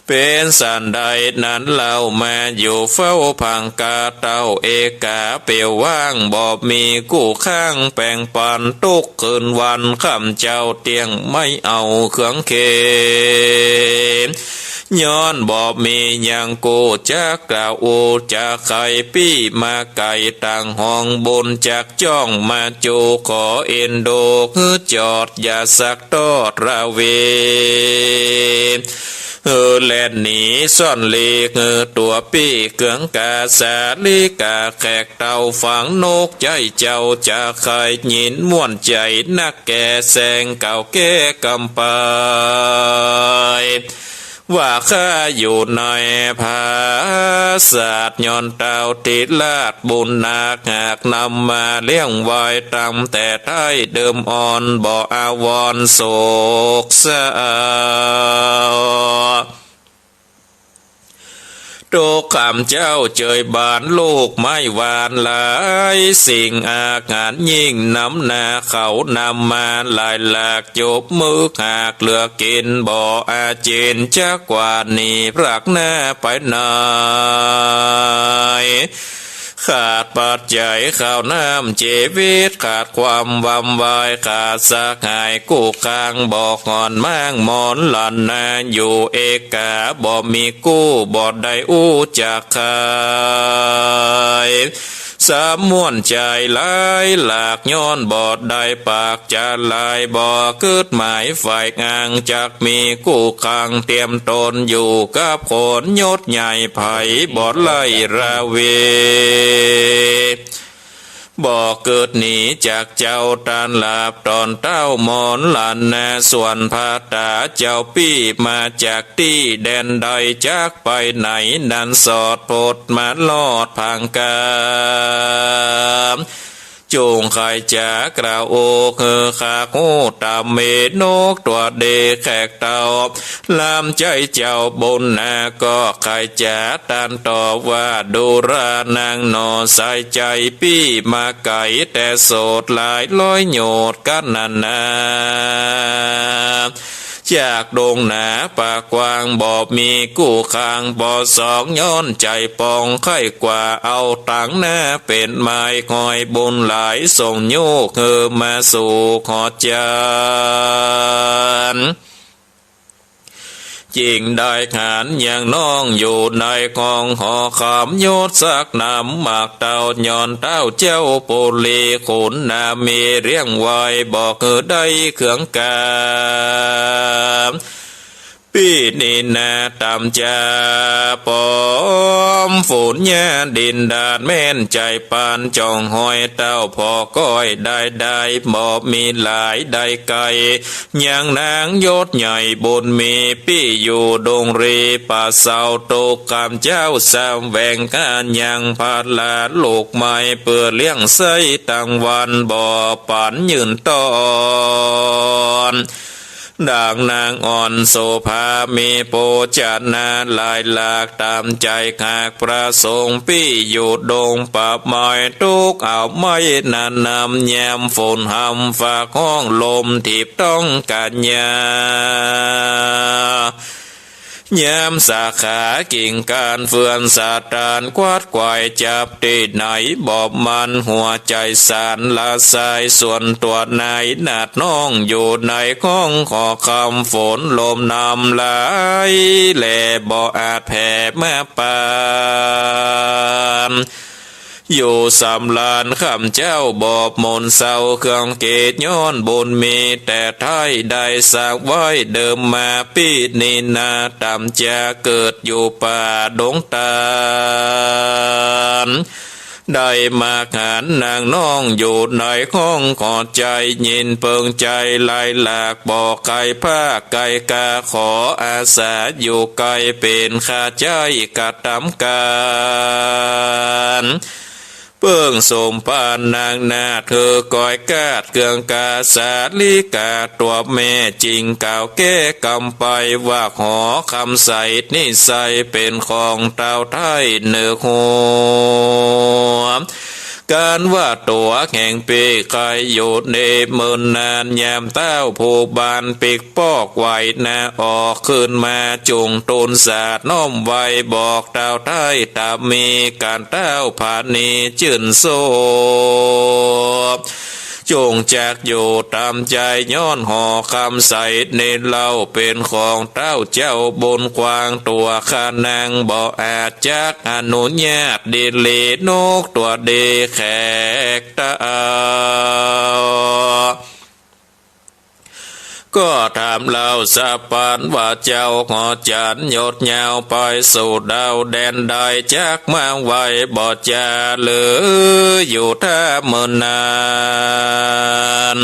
เป๋นสันใดนั้นเล่า มาอยู่เฝ้าพังกาเต้าเอกา เป๋วว่างบ่มีกู้ข้างแป่งปัน ตุ๊กคืนวันค่ำเจ้าเตี้ยง ไม่เอาเคืองเข ย้อนบ่มีหยังกู้จักกล่าวอู้จาใค่ ปี้มาไก๋ตางห้องบุญจักจ้องมาจู ขอเอ็นดูหื้อจอด อย่าสักตอดระเว หื้อแล่นหนีซ่อนหลีกหื้อตั๋วปี้เกืองกา สาลิกาแขกเต้าฟังนกใจ๋เจ้าจาใค่ ยินม่วนใจ๋นักแก่แสงเก่าแก่กำไป ว่าข้าอยู่ในผาสาท ย้อนเต้าทิราชบุญนัก หากนำมาเลี้ยงไว้ตั้งแต่ไท้เดิมอ่อน บ่อาวรณ์โศกเศร้า ตุ๊กค่ำเจ้าเจยบานลูกไม้หวานหลายสิ่ง อาหารยิ่งนำหน้าเขานำมาหลายหลาก จบมึกหากเหลือกิ๋น บ่อาเจียนจักกว่าหนีพรากหน้าไปไหน ขาดปัจจัยข้าวน้ำจีวิต ขาดความวำวาย ขาดสหายกู้ข้าง บ่ห่อนม้างหมอนหลันนา อยู่เอกาบ่มีกู้ บ่ได้อู้จักใค่ สำม่วนใจ๋หลายหลาก ย้อนบ่ได้ปากจาหลาย บ่กึ๊ดหมายใฝ่อ้าง จักมีกู้ข้างเตียมต๋น อยู่กับคนยศใหญ่ ใผบ่ไล่ระเว บ่กึ๊ดหนีจากเจ้า ต้านหลาบต๋อนเต้าหมอนหลันนา ส่วนพาต๋าเจ้าปี้มาจากตี้แดนใด จักไปไหนนั้นสอดพดมาลอดพังกา จุ่งใค่จ๋ากล่าวโอ หื้อข้าฮู้ต๋ามเม นกตั๋วดีแขกเต้า ลำใจ๋เจ้าบุญนา ก็ใค่จ๋าต้านตอบว่า ดูรานังหนอ ใส่ใจ๋ปี้มาไก๋ แต่โสดหลายร้อยโยชน์กั๋นนานา จากดงหนาป่ากว้าง บ่มีกู้ข้าง บ่สองย้อนใจ๋ปอง ใค่กว่าเอาตังหน้าเป๋นไม้ หอยบุญหลายส่งโยก หื้อมาสู่หอจันทร์ จึงได้หันยังน้องอยู่ในห้องหอคำ ยศสักนำหมากเต้า ย้อนเต้าเจ้าปุรี ขุนนามีเลี้ยงไว้ บ่หื้อได้เคืองกา ปี้นี้นาต๋ามจาปอม ฝูนหญ้าดินดาดแม่นใจ๋ปาน จ้องหอยเต้าผ่อก้อยได้ได้ บ่มีหลายได้ไก๋ ยังนางยศใหญ่บุญมี ปี้อยู่ดงรีป่าเซา ตุ๊กค่ำเจ้าแสวงหายังผลาลูกไม้ เปื้อเลี้ยงไส้ตังวัน บ่ปันยืนต้อน ดังนางอ่อนโสภามีโภชนะหลายหลาก ต๋ามใจ๋หากประสงค์ปี้ อยู่ดงป่าไม้ ตุ๊กข์เอาไม้หนาหนำ ยามฝนหำฟ้าฮ้อง ลมถีบต้องกัญญา ยามสาขากิ่งก้านเฟื่อนสะตาน กวัดไขว่จับตี้ไหน บ่หมั่นหัวใจ๋สั่นละสาย ส่วนตั๋วในหนาดน้อง อยู่ในห้องขอคำ ฝนลมนำไหล แลบ่อาจแผ่มาปาน อยู่สำราญค่ำเจ๊า บ่หม่นเศร้าเครื่องเกศ ย้อนบุญมีแต่ไท้ ได้สร้างไว้เดิมมา ปี้นี้นา ต่ำจะเกิดอยู่ป่าดงตาล ได้มาหันนางน้อง อยู่ในห้องขอใจ๋ ยินเปิงใจ๋หลายหลาก บ่ใค่พากใก้กา ขออาสาอยู่ใก้ เป๋นข้าใจ๊กระตำก๋าน เปิ้งสมภารนางนาฏ หื้อก้อยกาดเครื่องกา สาลิกาตั๋วแม่ จึงกล่าวแก้กำไป ว่าหอคำใสนี้ไส้ เป๋นของเต้าไท้เนิกหัว ก๋านว่าตั๋วแห่งปี้ใค่ อยู่ในเมินนาน ยามเต้าผู้บานปิ๊ก ปอกไหวนาออกคืนมา จุ่งตูนสาดน้อมไหว้ บอกเต้าไท้ต๋ามี ก๋านเต้าผานีจื้นโสภ จุ่งจักอยู่ต๋ามใจ๋ ย้อนหอคำใสนี้เล่า เป๋นของเต้าเจ้าบุญกว้าง ตั๋วข้านางบ่อาจจักอนุญาต ดีหลีนกตั๋วดีแขกเต้า ก็ถามเล่าสะปานว่า เจ้าหอจันทร์ยศยาวไปสู่ดาวแดนใด จักมาไหวบ่จาหรืออยู่ถ้าเมินนาน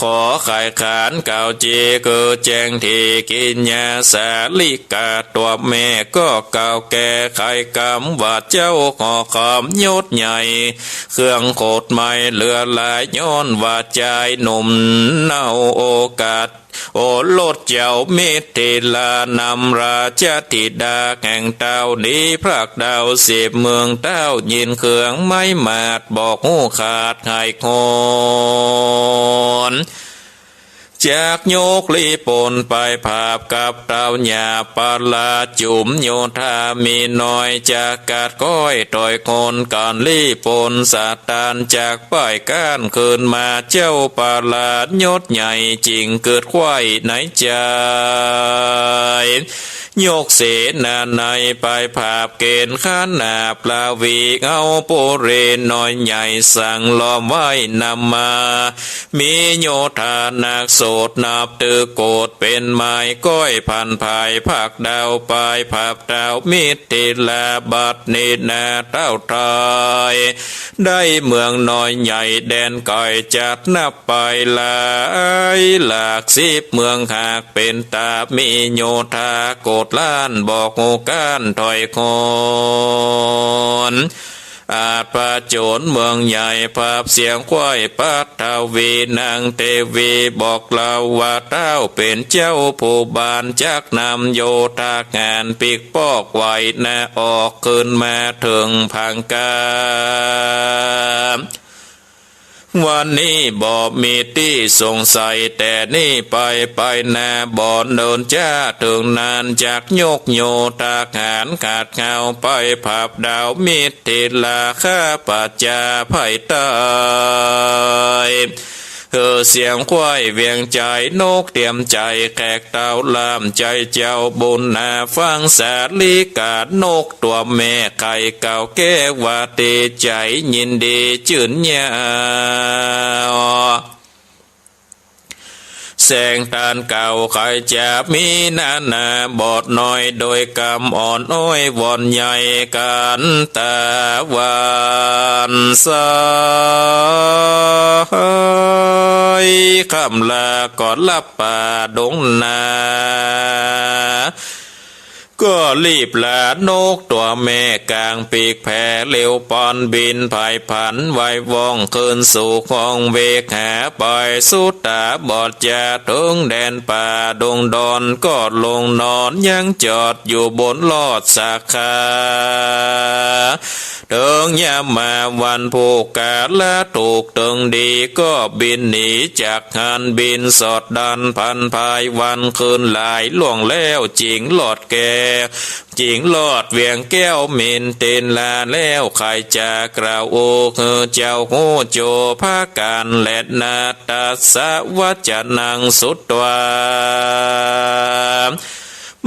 ขอไขขานกล่าวจี คือแจ้งที่กิริยา สาลิกาตั๋วแม่ ก็กล่าวแก้ไขกำว่า เจ้าหอคำยศใหญ่ เครื่องโขดไหม้เหลือหลาย ย้อนว่าจายหนุ่มเน่าโอกาส โอรสเจ้ามิถิลานำราชธิดาแห่งเต้า หนีพรากดาวสิบเมือง เต้ายินเครื่องไม้มาด บอกฮู้ขาดหายคน จักยกลีปนไปผาบกับเต้าหญ้าปาลา จุมโยธามีน้อย จักกัดก้อยต่อยคน ก๋านลีปนสะตาน จักป้ายก้านคืนมา เจ้าปาลาดยศใหญ่ จึงเกิดไขว้ในใจ๋ ยกเสนาในไปผาบเก๋ณฑ์ขนาบลาวี เอาปุเรน้อยใหญ่ สั่งล้อมไว้นำมา มีโยธานักโสด นับถือโกษเป๋นหมาย ก้อยพันภายพรากดาว ไปผาบเต้ามิถิลา บัดนี้นาเต้าไท้ ได้เมืองน้อยใหญ่แดนไก๋ จัดนับไปหลายหลากสิบเมือง หากเป๋นต๋ามีโยธาโกษล้าน บอกฮู้ก้านถ้อยคน อาจผจญเมืองใหญ่ ผาบเสียงไขว้ปัทวี นางเตวีบอกเล่าว่า เต้าเป๋นเจ้าผู้บาน จักนำโยธาหารปิ๊กปอกไหวนาออกคืนมาเถิงผางกา วันนี้บ่มีตี้สงสัย แต่นี้ไปไปนาบ่เนินจ๊า เถิงนานจักยกโยธาหารขาดเงา ไปผาบดาวมิถิลา ข้าพเจ้าไพร่ใต้ หื้อเสียงไขว้เวียงใจ๋ นกเตียมใจ๋แขกเต้า ล่ามใจ๋เจ้าบุญนาฟัง สาลิกา นกตั๋วแม่ไข่เก่าแก้ว ว่าตี้ใจ๋ยินดีจื้นยาว แสงตานเก่าใค่จะมีนานา บอดน้อยโดยกำอ่อนอ้อยวอนใหญ่ ก๋านต๋าวันใส ค่ำลาก็ลับป่าดงนา ก็ ก็รีบลานกตั๋วแม่ก๋างปีกแผ่ เร็วปอนบินไพร่ผลัน ไวว่องคืนสู่ห้องวิหาร ไปสุดต๋าบอดจาเถิงแดนป่าดงดอน ก็ลงนอนยังจอดอยู่บนลอดสาขา เถิงยามมาวันพูกาละถูกเถิงดี ก็บินหนีจากหั้น บินสอดดันพันภาย วันคืนหลายล่วงแล้วจิ่งรอดแก่ จิ่งรอดเวียงแก้วมินทิลาแล้ว ใค่จะกล่าวอู้หื้อเจ้าฮู้จักผะก๋านแลนา ตัสสะวัจจนังสุตวา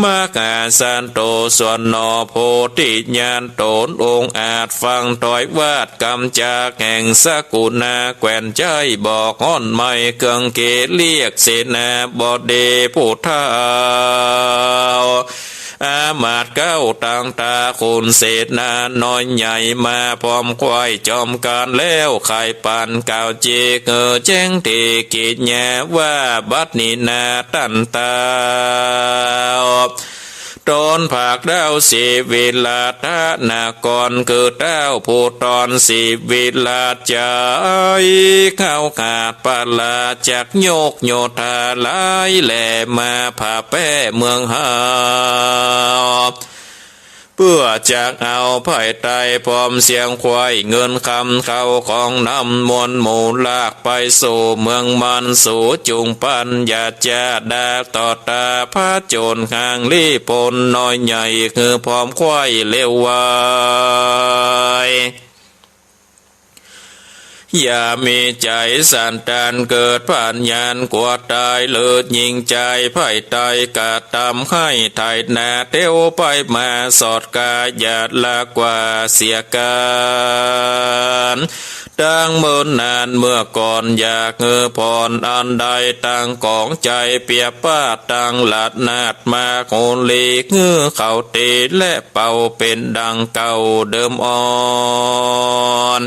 มหาสันโต ส่วนหนอโพธิญาณต๋นองอาจ ฟังถ้อยวาดกำจากแห่งสกุณาแควนใจ๊ บ่อฮ้อนไหม้เครื่องเขเรียกเสนาบดีผู้เฒ่า อามาตย์เก๊าตังต๋า ขุนเสนาน้อยใหญ่ มาพร้อมใคว่จอมกั๋นแล้ว ใค่ปานกล่าวจีกหื้อแจ้งตี้กิจญาว่า บัดนี้นาต้านเต้า ต๋นภาคดาวศรีวิราชนคร คือเต้าผู้ตอนศรีวิราชใจ๋ เข้าหาดพระราชจักรยกโยธาหลายแหล่ มาผ่าแป้เมืองเฮา เปื้อจักเอาไพร่ไตรพร้อมเสียงใคว่ เงินคำเข้าของนำมวลหมู่ลาก ไปสู่เมืองมาร สูจุ่งปัญญาจาดา ต่อต๋าพระโจรห่างลี้ป๊นน้อยใหญ่ คือพร้อมใคว่เร็วไว อย่ามีใจ๋สันดานเกิดผญาณกั๋วต๋าย เลิศยิ่งใจ๋ไพร่ไตรกระตำ ใค่ไถนาเตียวไปมาสอดก๋า อย่าละกว่าเสียก๋าน ตังเมินนานเมื่อก่อน อยากหื้อผลอันใดตังของใจ๋ เปียบป้าตังหลัดนาฏมาโหรี หื้อเขาตีและเป่าเป๋นดังเก่าเดิมอ่อน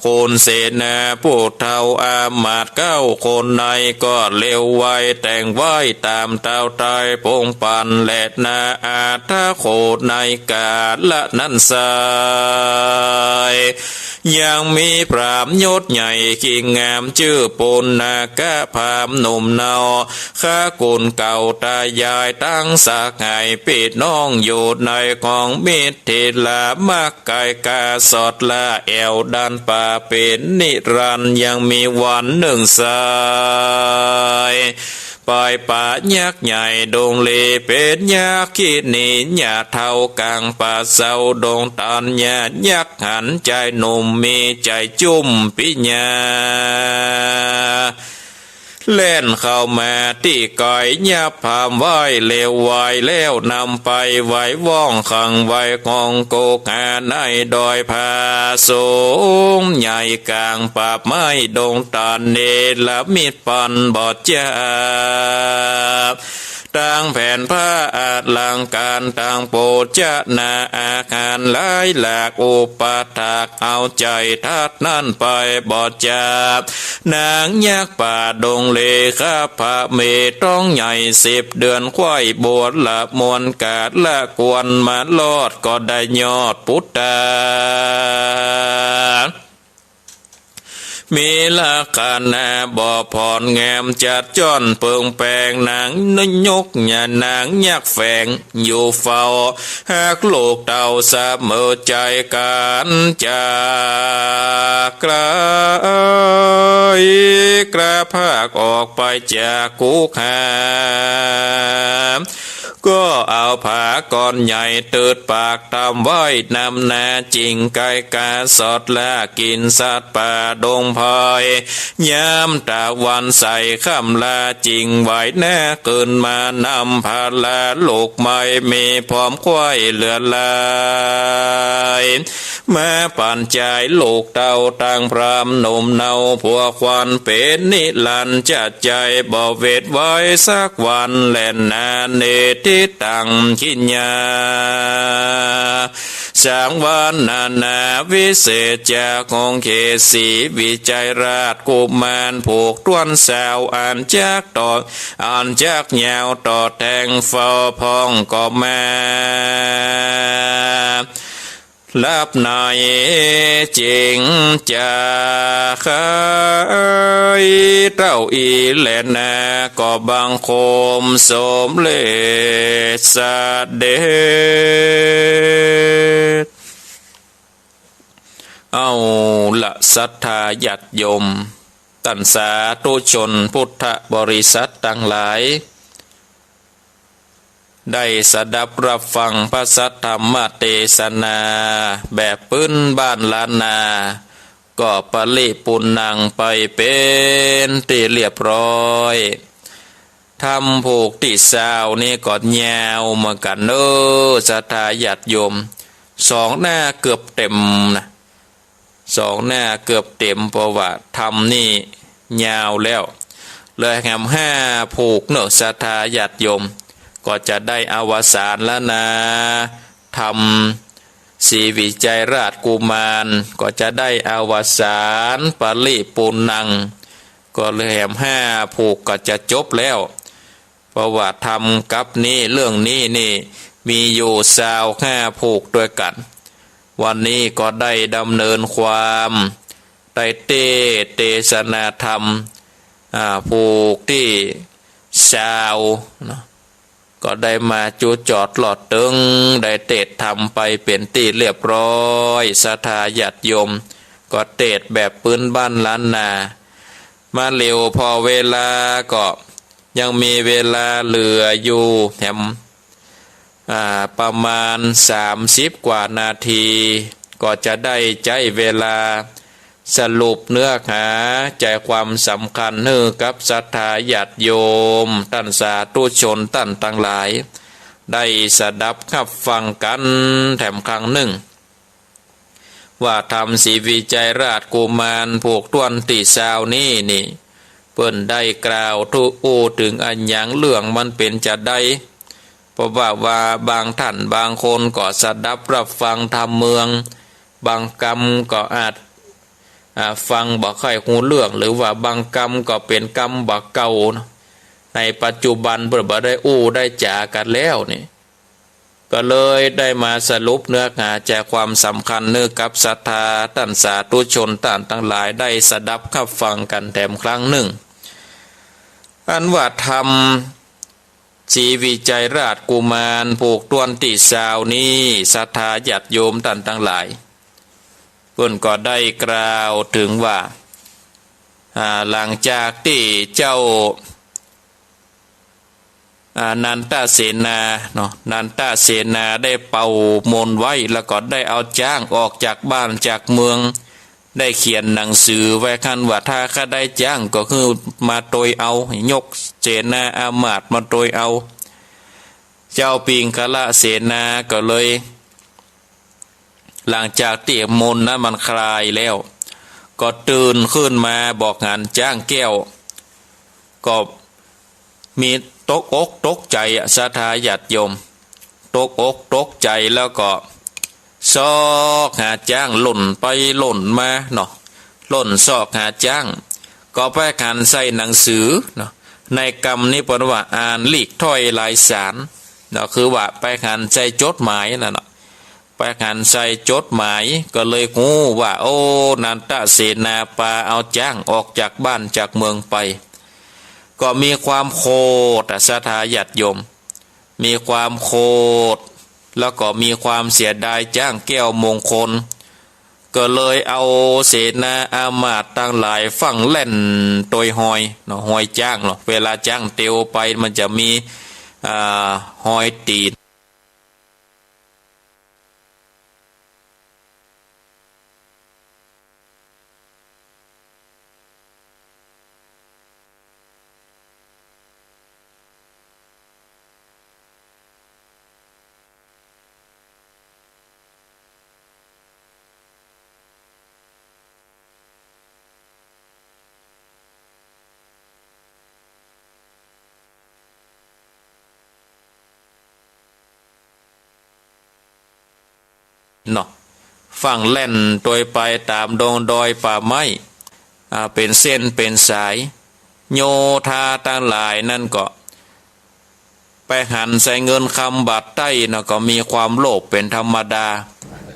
ขุนเสนาผู้เฒ่าอามาตย์เก๊าคนใน ก็เร็วไวแต่งไว้ต๋ามเต้าไตรพงศ์ปันแลนา อาทะโข ในก๋าละนั้นไส้ ยังมีพราหมณ์ยศใหญ่ยิ่งงาม จื้อปุณณกะพราหมณ์หนุ่มเนา คากุลเก่าตายายตังสหายปี้น้อง อยู่ในของมิตรทีละมักไกลกาสอดละแอ่วดันป่าเป๋นนิรันดร์ ยังมีวันนึ่งไส้ ไปปะยักษ์ใหญ่ดงเล เป๋นยักขินีหญ้าเฒ่าก๋างป่าเซาดงตันยา ยักษ์หันใจ๋หนุ่มมีใจ๋จุ้มปิญญา แล่นเข้ามาตี้ไกล ยับพราหมณ์ไว้เร็วไวแล้ว นำไปไว้ว่องขังไว้ห้องโกกาในดอยผาสูง ใหญ่ก๋างป่าไม้ดงตันเนรมิต ปันบอดจา ตังแผนผ้าอลังก๋าน ตังโภชนาอาหารหลายหลาก อุปถากเอาใจ๋ทัดนั้นไปบอดจา นางยักษ์ป่าดงเลขาพระเมรุท้องใหญ่สิบเดือน ใคว่บวชละมวลกาละควร มารอดก็ได้ยอดปุตตา มีลักษณะบ่ผ่อนแงม จัดจ้อนเปิงแปง นางยกยานางยักษ์แฝงอยู่เฝ้า หากลูกเต้าเสมอใจ๋กั๋น จากไกลกระพากออกไปจากคุกหาม ก็เอาผาก้อนใหญ่ตืดปากตำไว้นำนา จิ่งไกลกาสอดละกิ๋นสัตว์ป่าดงไพร ยามตะวันใสค่ำละจิ่งไหว้นา คืนมานำผาละลูกใหม่ มีพร้อมใคว่เหลือหลาย มาปั๋นใจ๋ลูกเต้าตังพราหมณ์หนุ่มเนา ผัวขวัญเป๋นนิรันดร์ จะใจ๋บ่เวทไว้สักวันแลนา เนติ ตัง ขิญญา สังวรรณนา วิเศษจา คงเขต ศรีวิชัยราชกุมาร ผูกถ้วนซาว อันจักต่อ อันจักยาวต่อแทง เฝ้าพองก็มา รับในเจ๋งจา ใค่เต้าอี้แลนา ก็บังคมสมเร็จเสด็จ เอาละศรัทธาญาติโยม ต้านสาธุชนพุทธบริษัทตังหลาย ได้สดับรับฟังพระสัทธรรมเตสนาแบบปื้นบ้านล้านนา ก็ปริปูรณังไปเป๋นตี้เรียบร้อย ธรรมผูกตี้ซาวนี่ก็ยาวเหมือนกั๋นเน้อ ศรัทธาญาติโยม สองหน้าเกือบเต็มนะ สองหน้าเกือบเต็ม เพราะว่าธรรมนี่ยาวแล้ว เลยแหมห้าผูกเน้อ ศรัทธาญาติโยม ก็จะได้อวสานแล้วนา ธรรมศรีวิชัยราชกุมาร ก็จะได้อวสานปริปูรณัง ก็เลยแหมห้าผูกก็จะจบแล้ว เพราะว่าธรรมกัปนี้ เรื่องนี้นี่ มีอยู่ซาวห้าผูกตวยกั๋น วันนี้ก็ได้ดำเนินความ ได้เตสน์เตสนาธรรม อ่า ผูกตี้ซาวเนาะ ก็ได้มาจุจอดหลอดตึง ได้เตสน์ธรรมไปเป๋นตี้เรียบร้อย ศรัทธาญาติโยม ก็เตสน์แบบปื้นบ้านล้านนา มาเหลียวผ่อเวลาก็ยังมีเวลาเหลืออยู่แหม อ่า ประมาณสามสิบกว่านาที ก็จะได้ใจ๊เวลาสรุปเนื้อหาใจ๋ความสำคัญหื้อกับศรัทธาญาติโยม ต้านสาธุชนต้านตังหลาย ได้สดับฮับฟังกั๋นแถมครั้งนึ่ง ว่าธรรมศรีวิชัยราชกุมารผูกถ้วนตี้ซาวนี้นี่ เปิ้นได้กล่าวอู้เถิงอะหยัง เรื่องมันเป๋นจาใด เพราะว่า ว่าบางต้านบางคนก็สดับฮับฟังธรรมเมือง บางกำก็อาจ อ่า ฟังบ่ค่อยฮู้เรื่อง หรือว่าบางกำก็เป๋นกำบ่าเก่าเนาะ ในปัจจุบันเปิ้นบ่ได้อู้ได้จ๋ากั๋นแล้วนี่ ก็เลยได้มาสรุปเนื้อหาใจ๋ความสำคัญหื้อกับศรัทธาต้านสาธุชนต้านตังหลายได้สดับฮับฟังกั๋นแถมครั้งนึ่ง อันว่าธรรมศรีวิชัยราชกุมารผูกถ้วนตี้ซาวนี้ ศรัทธาญาติโยมต้านตังหลาย เปิ้นก็ได้กล่าวเถิงว่า อ่า หลังจากตี้เจ้า อ่า นันทเสนาเนาะ นันทเสนาได้เป่ามนต์ไว้ แล้วก็ได้เอาจ๊างออกจากบ้านจากเมือง ได้เขียนหนังสือไว้คันว่า ถ้าใค่ได้จ๊างก็หื้อมาตวยเอา ยกเสนาอามาตย์มาตวยเอา เจ้าปิงคละเสนาก็เลย หลังจากตี้มนต์นั้นมันคลายแล้ว ก็ตื่นขึ้นมาบ่หันจ๊างแก้ว ก็มีตกอกตกใจ๋อะ ศรัทธาญาติโยม ตกอกตกใจ๋แล้วก็ซอกหาจ๊าง ล่นไปล่นมาเนาะ ล่นซอกหาจ๊าง ก็ไปหันใส่หนังสือเนาะ ในกำนี้เปิ้นว่าอ่านลีกถ้อยลายสารเนาะ คือว่าไปหันใส่จดหมายนั่นเนาะ ไปหันใส่จดหมาย ก็เลยฮู้ว่า โอ้ นันทเสนาปาเอาจ๊างออกจากบ้านจากเมืองไป ก็มีความโขดอะ ศรัทธาญาติโยม มีความโขด แล้วก็มีความเสียดายจ๊างแก้วมงคล ก็เลยเอาเสนาอามาตย์ตังหลายฟั่งแล่นตวยฮอยเนาะ ฮอยจ๊างเนาะ เวลาจ๊างเตียวไปมันจะมี อ่า ฮอยตี๋น เนาะ ฟั่งแล่นตวยไปต๋ามดงดอยป่าไม้ อ่า เป๋นเส้นเป๋นสาย โยธาตังหลายนั้นก็ ไปหันใส่เงินคำบาทไต้เนาะ ก็มีความโลภเป๋นธรรมดา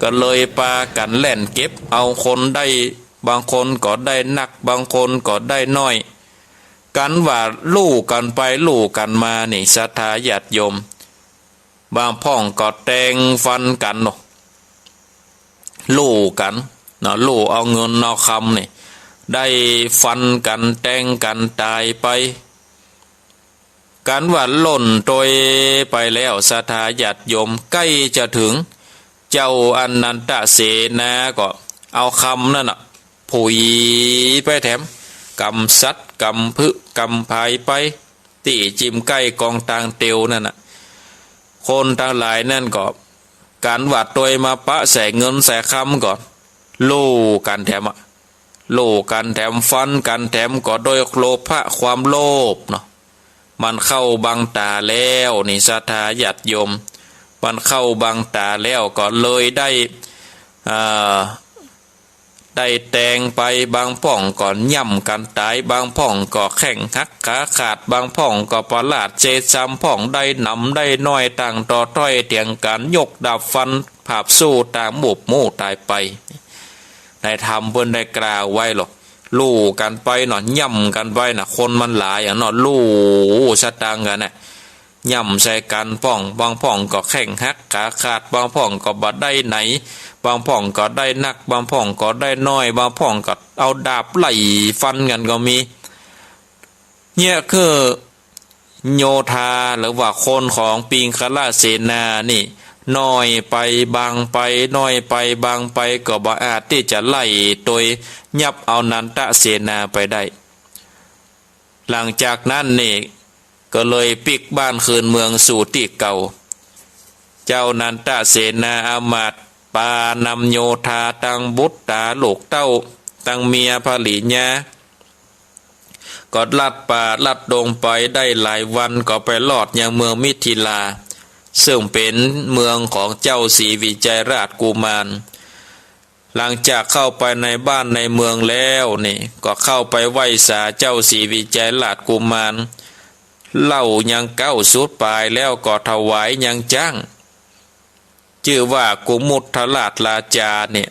ก็เลยปากั๋นแล่นเก็บเอา คนได้ บางคนก็ได้นัก บางคนก็ได้น้อย กั๋นว่าลู่กั๋นไปลู่กั๋นมานี่ ศรัทธาญาติโยม บางพ่องก็แตงฟันกั๋นเนาะ ลู่กั๋นเนาะ ลู่เอาเงินเอาคำนี่ ได้ฟันกั๋นแตงกั๋นต๋ายไป กั๋นว่าล่นตวยไปแล้ว ศรัทธาญาติโยม ใก้จะเถิง เจ้าอนันทเสนาก็เอาคำนั้นน่ะ ผุยไปแถม ก๋ำสัดก๋ำผึกก๋ำผายไป ตี้จิ่มใก้กองตางเตียวนั่นน่ะ คนตังหลายนั้นก็ กั๋นว่าตวยมาปะใส่เงินใส่คำก็ ลู่กั๋นแถมอะ ลู่กั๋นแถมฟันกั๋นแถม ก็โดยโลภะ ความโลภเนาะ มันเข้าบังต๋าแล้วนี่ ศรัทธาญาติโยม มันเข้าบังต๋าแล้วก็เลยได้ อ่า ได้แตงไป บางพ่องก็ย่ำกั๋นต๋าย บางพ่องก็แข้งหักขาขาด บางพ่องก็ปะลาดเซซ้ำ พ่องได้หนำได้น้อย ตั้งต่อถ้อยเถียงกั๋น ยกดาบฟันผาบสู้ตางหมูบหมู่ต๋ายไป ในธรรมเปิ้นได้กล่าวไว้หรอก ลู่กั๋นไปเนาะ ย่ำกั๋นไปน่ะ คนมันหลายอะเนาะ ลู่สตางค์กั๋นน่ะ ย่ำใส่กั๋นพ่อง บางพ่องก็แข้งหักขาขาด บางพ่องก็บ่ได้ไหน บางพ่องก็ได้นัก บางพ่องก็ได้น้อย บางพ่องก็เอาดาบไล่ฟันกั๋นก็มี เนี่ยคือโยธาหรือว่าคนของปิงคละเสนานี่ น้อยไปบางไป น้อยไปบางไป ก็บ่อาจตี้จะไล่ตวยยับเอานันทเสนาไปได้ หลังจากนั้นนี่ก็เลยปิ๊กบ้านคืนเมืองสู่ตี้เก่า เจ้านันทเสนาอำมาตย์ปานำโยธาตังบุตรต๋าลูกเต้า ตังเมียภริยา ก็ลัดป่าลัดดงไปได้หลายวัน ก็ไปฮอดยังเมืองมิถิลา ซึ่งเป๋นเมืองของเจ้าศรีวิชัยราชกุมาร หลังจากเข้าไปในบ้านในเมืองแล้วนี่ ก็เข้าไปไหว้สาเจ้าศรีวิชัยราชกุมาร เล่ายังเก๊าสุดปายแล้วก็ถวายยังจ๊าง จื้อว่ากุมุทราชราชาเนี่ย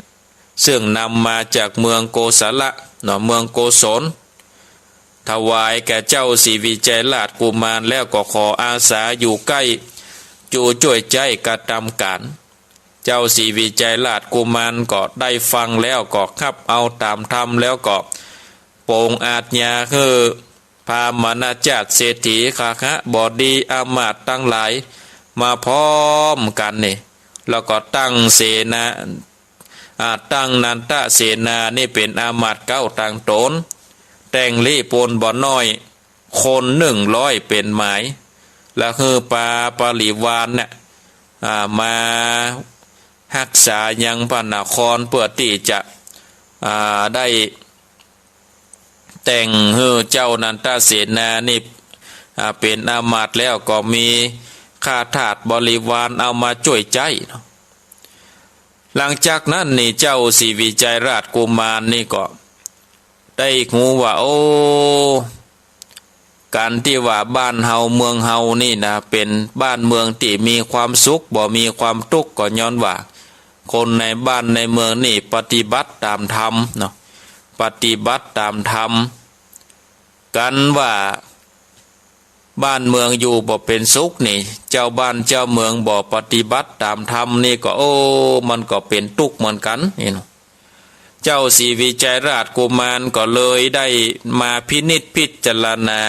ซึ่งนำมาจากเมืองโกศละเนาะ เมืองโกศล ถวายแก่เจ้าศรีวิชัยราชกุมารแล้วก็ขออาสาอยู่ใก้ จู้จ้วยใจ๊กระตำก๋าน เจ้าศรีวิชัยราชกุมารก็ได้ฟังแล้วก็ฮับเอาต๋ามธรรม แล้วก็โปงอาจญาหื้อพราหมณจาติเศรษฐี คหบดีอำมาตย์ตังหลายมาพร้อมกั๋นนี่ แล้วก็ตั้งเสนา อ่า ตั้งนันทเสนานี่เป๋นอำมาตย์เก๊าตังต๋น แต่งลี้ปูนบ่น้อย คนหนึ่งร้อยเป๋นหมาย แล้วหื้อปาปริวารเนี่ย อ่า มาฮักษายังพระนครเปื้อตี้จะ อ่า ได้แต่งหื้อเจ้านันทเสนานี่ อ่า เป๋นอำมาตย์แล้วก็มีข้าทาสบริวารเอามาจ้วยใจ๊เนาะ หลังจากนั้นนี่เจ้าศรีวิชัยราชกุมารนี่ก็ได้ฮู้ว่า โอ้ ก๋านตี้ว่าบ้านเฮาเมืองเฮานี่นะ เป๋นบ้านเมืองตี้มีความสุข บ่มีความตุ๊กข์ ก็ย้อนว่า คนในบ้านในเมืองนี่ปฏิบัติต๋ามธรรมเนาะ ปฏิบัติต๋ามธรรม กั๋นว่าบ้านเมืองอยู่บ่เป๋นสุขนี่ เจ้าบ้านเจ้าเมืองบ่ปฏิบัติต๋ามธรรมนี่ก็ โอ้ มันก็เป๋นตุ๊กข์เหมือนกั๋นนี่เนาะ เจ้าศรีวิชัยราชกุมารก็เลยได้มาพินิจพิจารณา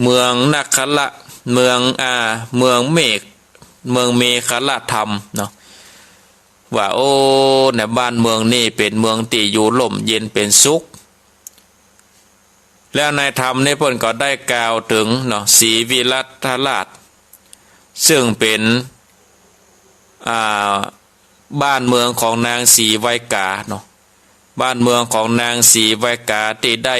เมืองนครละ เมือง อ่า เมืองเมฆ เมืองเมขละธรรมเนาะ ว่า โอ้ ในบ้านเมืองนี่เป๋นเมืองตี้อยู่ร่มเย็นเป๋นสุข แล้วในธรรมนี่เปิ้นก็ได้กล่าวเถิงเนาะ ศรีวิรัตราช ซึ่งเป๋น อ่า บ้านเมืองของนางศรีไวกาเนาะ บ้านเมืองของนางศรีไวกาตี้ได้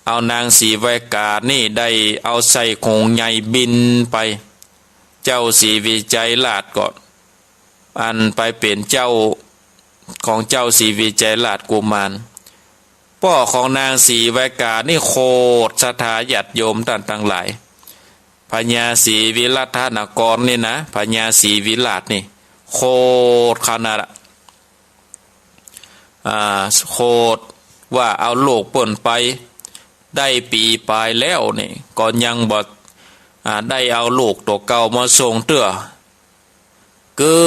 เอานางศรีไวกานี่ได้เอาใส่โขงใหญ่บินไป เจ้าศรีวิชัยราชก็ อันไปเป๋นเจ้าของเจ้าศรีวิชัยราชกุมาร ป้อของนางศรีไวกานี่โขด ศรัทธาญาติโยมต้านตังหลาย พญาศรีวิรัตนครนี่นะ พญาศรีวิราชนี่โขดขนาดอะ อ่า โขดว่าเอาลูกเปิ้นไปได้ปี๋ป๋ายแล้วนี่ ก็ยังบ่ อ่า ได้เอาลูกตั๋วเก่ามาส่งเตื้อ กึ๊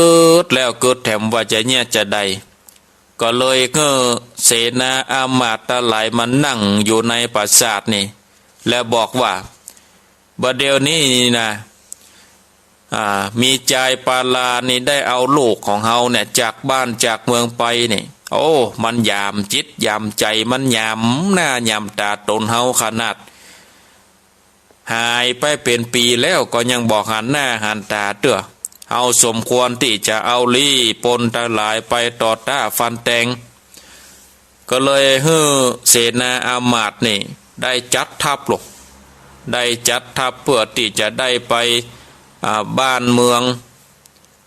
ดแล้วกึ๊ดแถมว่าจะเยียะจาใด ก็เลยหื้อเสนาอามาตย์ตังหลายมานั่งอยู่ในปราสาทนี่ แล้วบอกว่า บ่าเดี่ยวนี้นี่นะ อ่า มีจายปาลานี่ได้เอาลูกของเฮาเนี่ยจากบ้านจากเมืองไปนี่ โอ้ มันหยามจิตหยามใจ๋ มันหยามหน้าหยามต๋าต๋นเฮาขนาด หายไปเป๋นปี๋แล้วก็ยังบ่หันหน้าหันต๋าเตื้อ เฮาสมควรตี้จะเอาลี้ปนตังหลายไปต่อต้านฟันแตง ก็เลยหื้อเสนาอามาตย์นี่ได้จัดทัพลง ได้จัดทัพเปื้อตี้จะได้ไป อ่า บ้านเมือง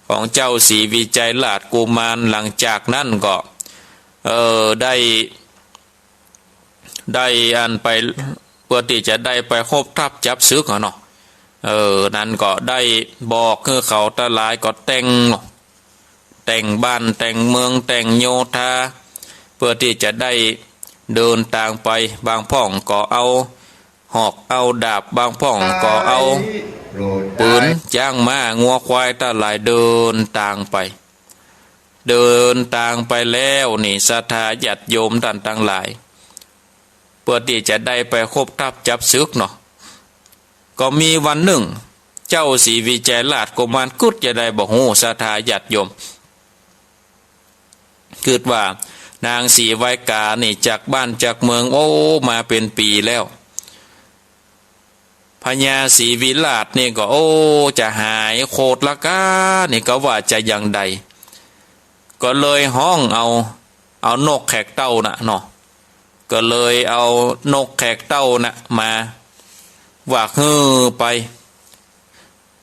ของเจ้าศรีวิชัยราชกุมาร หลังจากนั้นก็ เออ ได้ ได้อันไป เปื้อตี้จะได้ไปฮบทัพจับศึกอะเนาะ เออ นั้นก็ได้บอกหื้อเขาตังหลายก็แต่ง แต่งบ้านแต่งเมืองแต่งโยธา เปื้อตี้จะได้เดินตางไป บางพ่องก็เอาหอกเอาดาบ บางพ่องก็เอาปืน จ๊างม้างัวควายตังหลายเดินตางไป เดินตางไปแล้วนี่ ศรัทธาญาติโยมต้านตังหลาย เปื้อตี้จะได้ไปฮบทัพจับศึกเนาะ ก็มีวันนึ่ง เจ้าศรีวิชัยราชกุมารกึ๊ดจาใดบ่ฮู้ ศรัทธาญาติโยม กึ๊ดว่านางศรีไวกานี่จากบ้านจากเมือง โอ้ มาเป๋นปี๋แล้ว พญาศรีวิราชนี่ก็ โอ้ จะหายโขดละก๊า นี่ก็ว่าจะอย่างใด ก็เลยฮ้องเอา เอานกแขกเต้าน่ะเนาะ ก็เลยเอานกแขกเต้าน่ะมา ว่าหื้อไป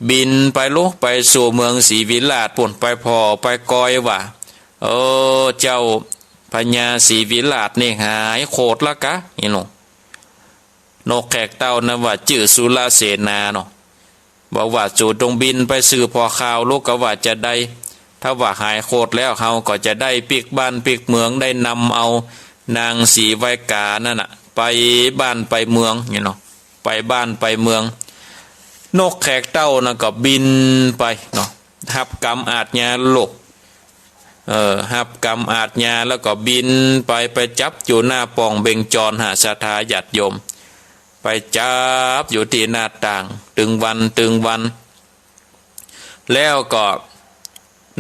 บินไปลุไปสู่เมืองศรีวิราชปู้น ไปผ่อไปกอยว่า เออ เจ้าพญาศรีวิราชนี่หายโขดละก๊า นี่เนาะ นกแขกเต้านั้นว่าจื้อสุรเสนาเนาะ บอกว่า สูจงบินไปสืบผ่อข่าวลุกาว่าจาใด ถ้าว่าหายโขดแล้ว เฮาก็จะได้ปิ๊กบ้านปิ๊กเมือง ได้นำเอานางศรีไวกานั่นน่ะ ไปบ้านไปเมือง นี่เนาะ ไปบ้านไปเมือง นกแขกเต้านั้นก็บินไปเนาะ ฮับกำอาชญาลุก เออ ฮับกำอาชญาแล้วก็บินไป ไปจับอยู่หน้าป่องเบญจร หา ศรัทธาญาติโยม ไปจับอยู่ตี้หน้าต่าง ตึงวันตึงวัน แล้วก็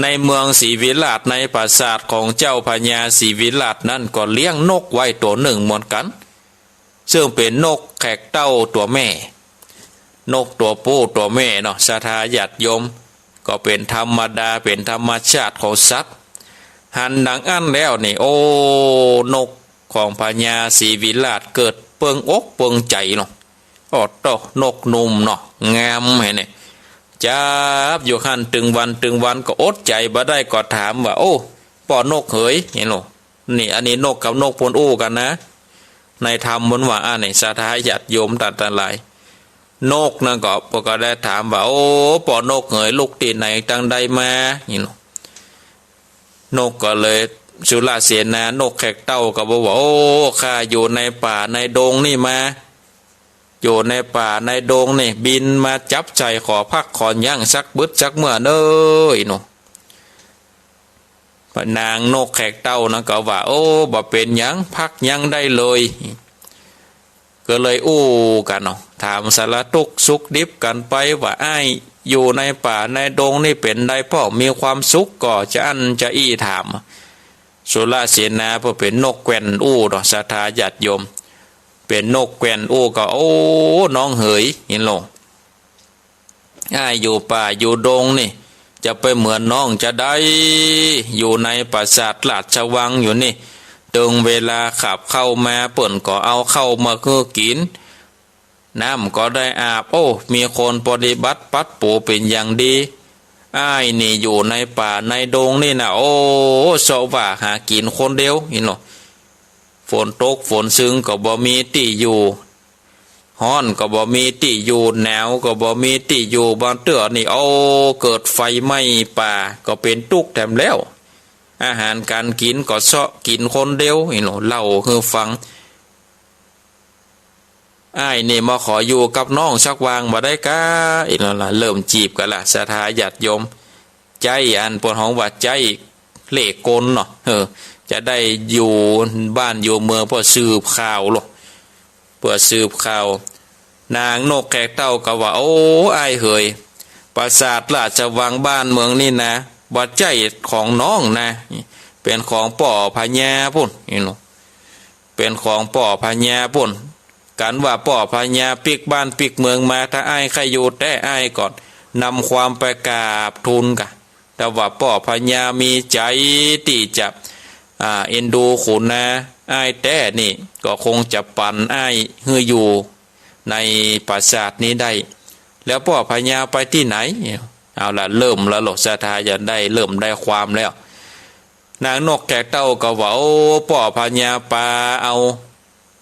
ในเมืองศรีวิราช ในปราสาทของเจ้าพญาศรีวิราชนั้นก็เลี้ยงนกไว้ตั๋วนึ่งเหมือนกั๋น ซึ่งเป๋นนกแขกเต้าตั๋วแม่ นกตั๋วผู้ตั๋วแม่เนาะ ศรัทธาญาติโยม ก็เป๋นธรรมดา เป๋นธรรมชาติของสัตว์ หันดังอั้นแล้วนี่ โอ้ นกของพญาศรีวิราชเกิดเปิงอกเปิงใจ๋เนาะ โอ้โต นกหนุ่มเนาะ งามแหมนี่ จับอยู่หั้นตึงวันตึงวัน ก็อดใจ๋บ่ได้ ก็ถามว่า โอ้ ป้อนกเหย นี่เนาะ นี่ อันนี้นกกับนกเปิ้นอู้กั๋นนะ ในธรรมเปิ้นว่าอั้นนี่ ศรัทธาญาติโยมต้านตังหลาย นกนั้นก็ เปิ้นก็ได้ถามว่า โอ้ ป้อนกเหย ลุกตี้ไหนตังใดมา นี่เนาะ นกก็เลย สุรเสนา นกแขกเต้าก็บอกว่า โอ้ ข้าอยู่ในป่าในดงนี่มา อยู่ในป่าในดงนี่ บินมาจับใส่ ขอพักขอหยังสักบึดสักเมื่อเน้อ นี่เนาะ นางนกแขกเต้านั้นก็ว่า โอ้ บ่เป๋นหยัง พักหยังได้เลย ก็เลยอู้กั๋นเนาะ ถามสารทุกข์สุขดิบกั๋นไปว่า อ้ายอยู่ในป่าในดงนี่เป๋นใดพ่อง มีความสุขก่อ จะอั้นจะอี้ ถาม สุรเสนาเปิ้นเป๋นนกแกว่นอู้เนาะ ศรัทธาญาติโยม เป๋นนกแกว่นอู้ก็ โอ้ น้องเหย นี่เนาะ อ้ายอยู่ป่าอยู่ดงนี่ จะไปเหมือนน้องจาใด อยู่ในปราสาทราชวังอยู่นี่ เถิงเวลาขับข้าวมา เปิ้นก็เอาข้าวมาหื้อกิ๋น น้ำก็ได้อาบ โอ้ มีคนปฏิบัติปั๊ดปู๋เป๋นอย่างดี อ้ายนี่อยู่ในป่าในดงนี่นะ โอ้ เซาะว่าหากิ๋นคนเดียว นี่เนาะ ฝนตกฝนซึงก็บ่มีตี้อยู่ ฮ้อนก็บ่มีตี้อยู่ หนาวก็บ่มีตี้อยู่ บางเตื้อนี่ โอ้ เกิดไฟไหม้ป่าก็เป๋นตุ๊กข์แถมแล้ว อาหารก๋านกิ๋นก็เซาะกิ๋นคนเดียว นี่เนาะ เล่าหื้อฟัง อ้ายนี่มาขออยู่กับน้องสักวางบ่ได้ก๊า อี้ละ เริ่มจีบกั๋นละ ศรัทธาญาติโยม ใจ๊อันเปิ้นฮ้องว่าใจ๊เล่ห์กลเนาะ เออ จะได้อยู่บ้านอยู่เมืองเปื้อสืบข่าวโลด เปื้อสืบข่าว นางนกแขกเต้าก็ว่า โอ้ อ้ายเหย ปราสาทราชวังบ้านเมืองนี่นะ บ่ใจ้ของน้องนะ เป๋นของป้อพญาปู้น นี่เนาะ เป๋นของป้อพญาปู้น กั๋นว่าป้อพญาปิ๊กบ้านปิ๊กเมืองมา ถ้าอ้ายใค่อยู่แต๊อ้ายก็นำความไปกราบทูลก่า ถ้าว่าป้อพญามีใจ๋ตี้จะ อ่า เอ็นดูขุนนาอ้ายแต๊นี่ ก็คงจะปั๋นอ้ายหื้ออยู่ในปราสาทนี้ได้ แล้วป้อพญาไปตี้ไหน เอาละ เริ่มละโลด ศรัทธาญาติได้เริ่มได้ความแล้ว นางนกแขกเต้าก็ว่า โอ้ ป้อพญาปาเอา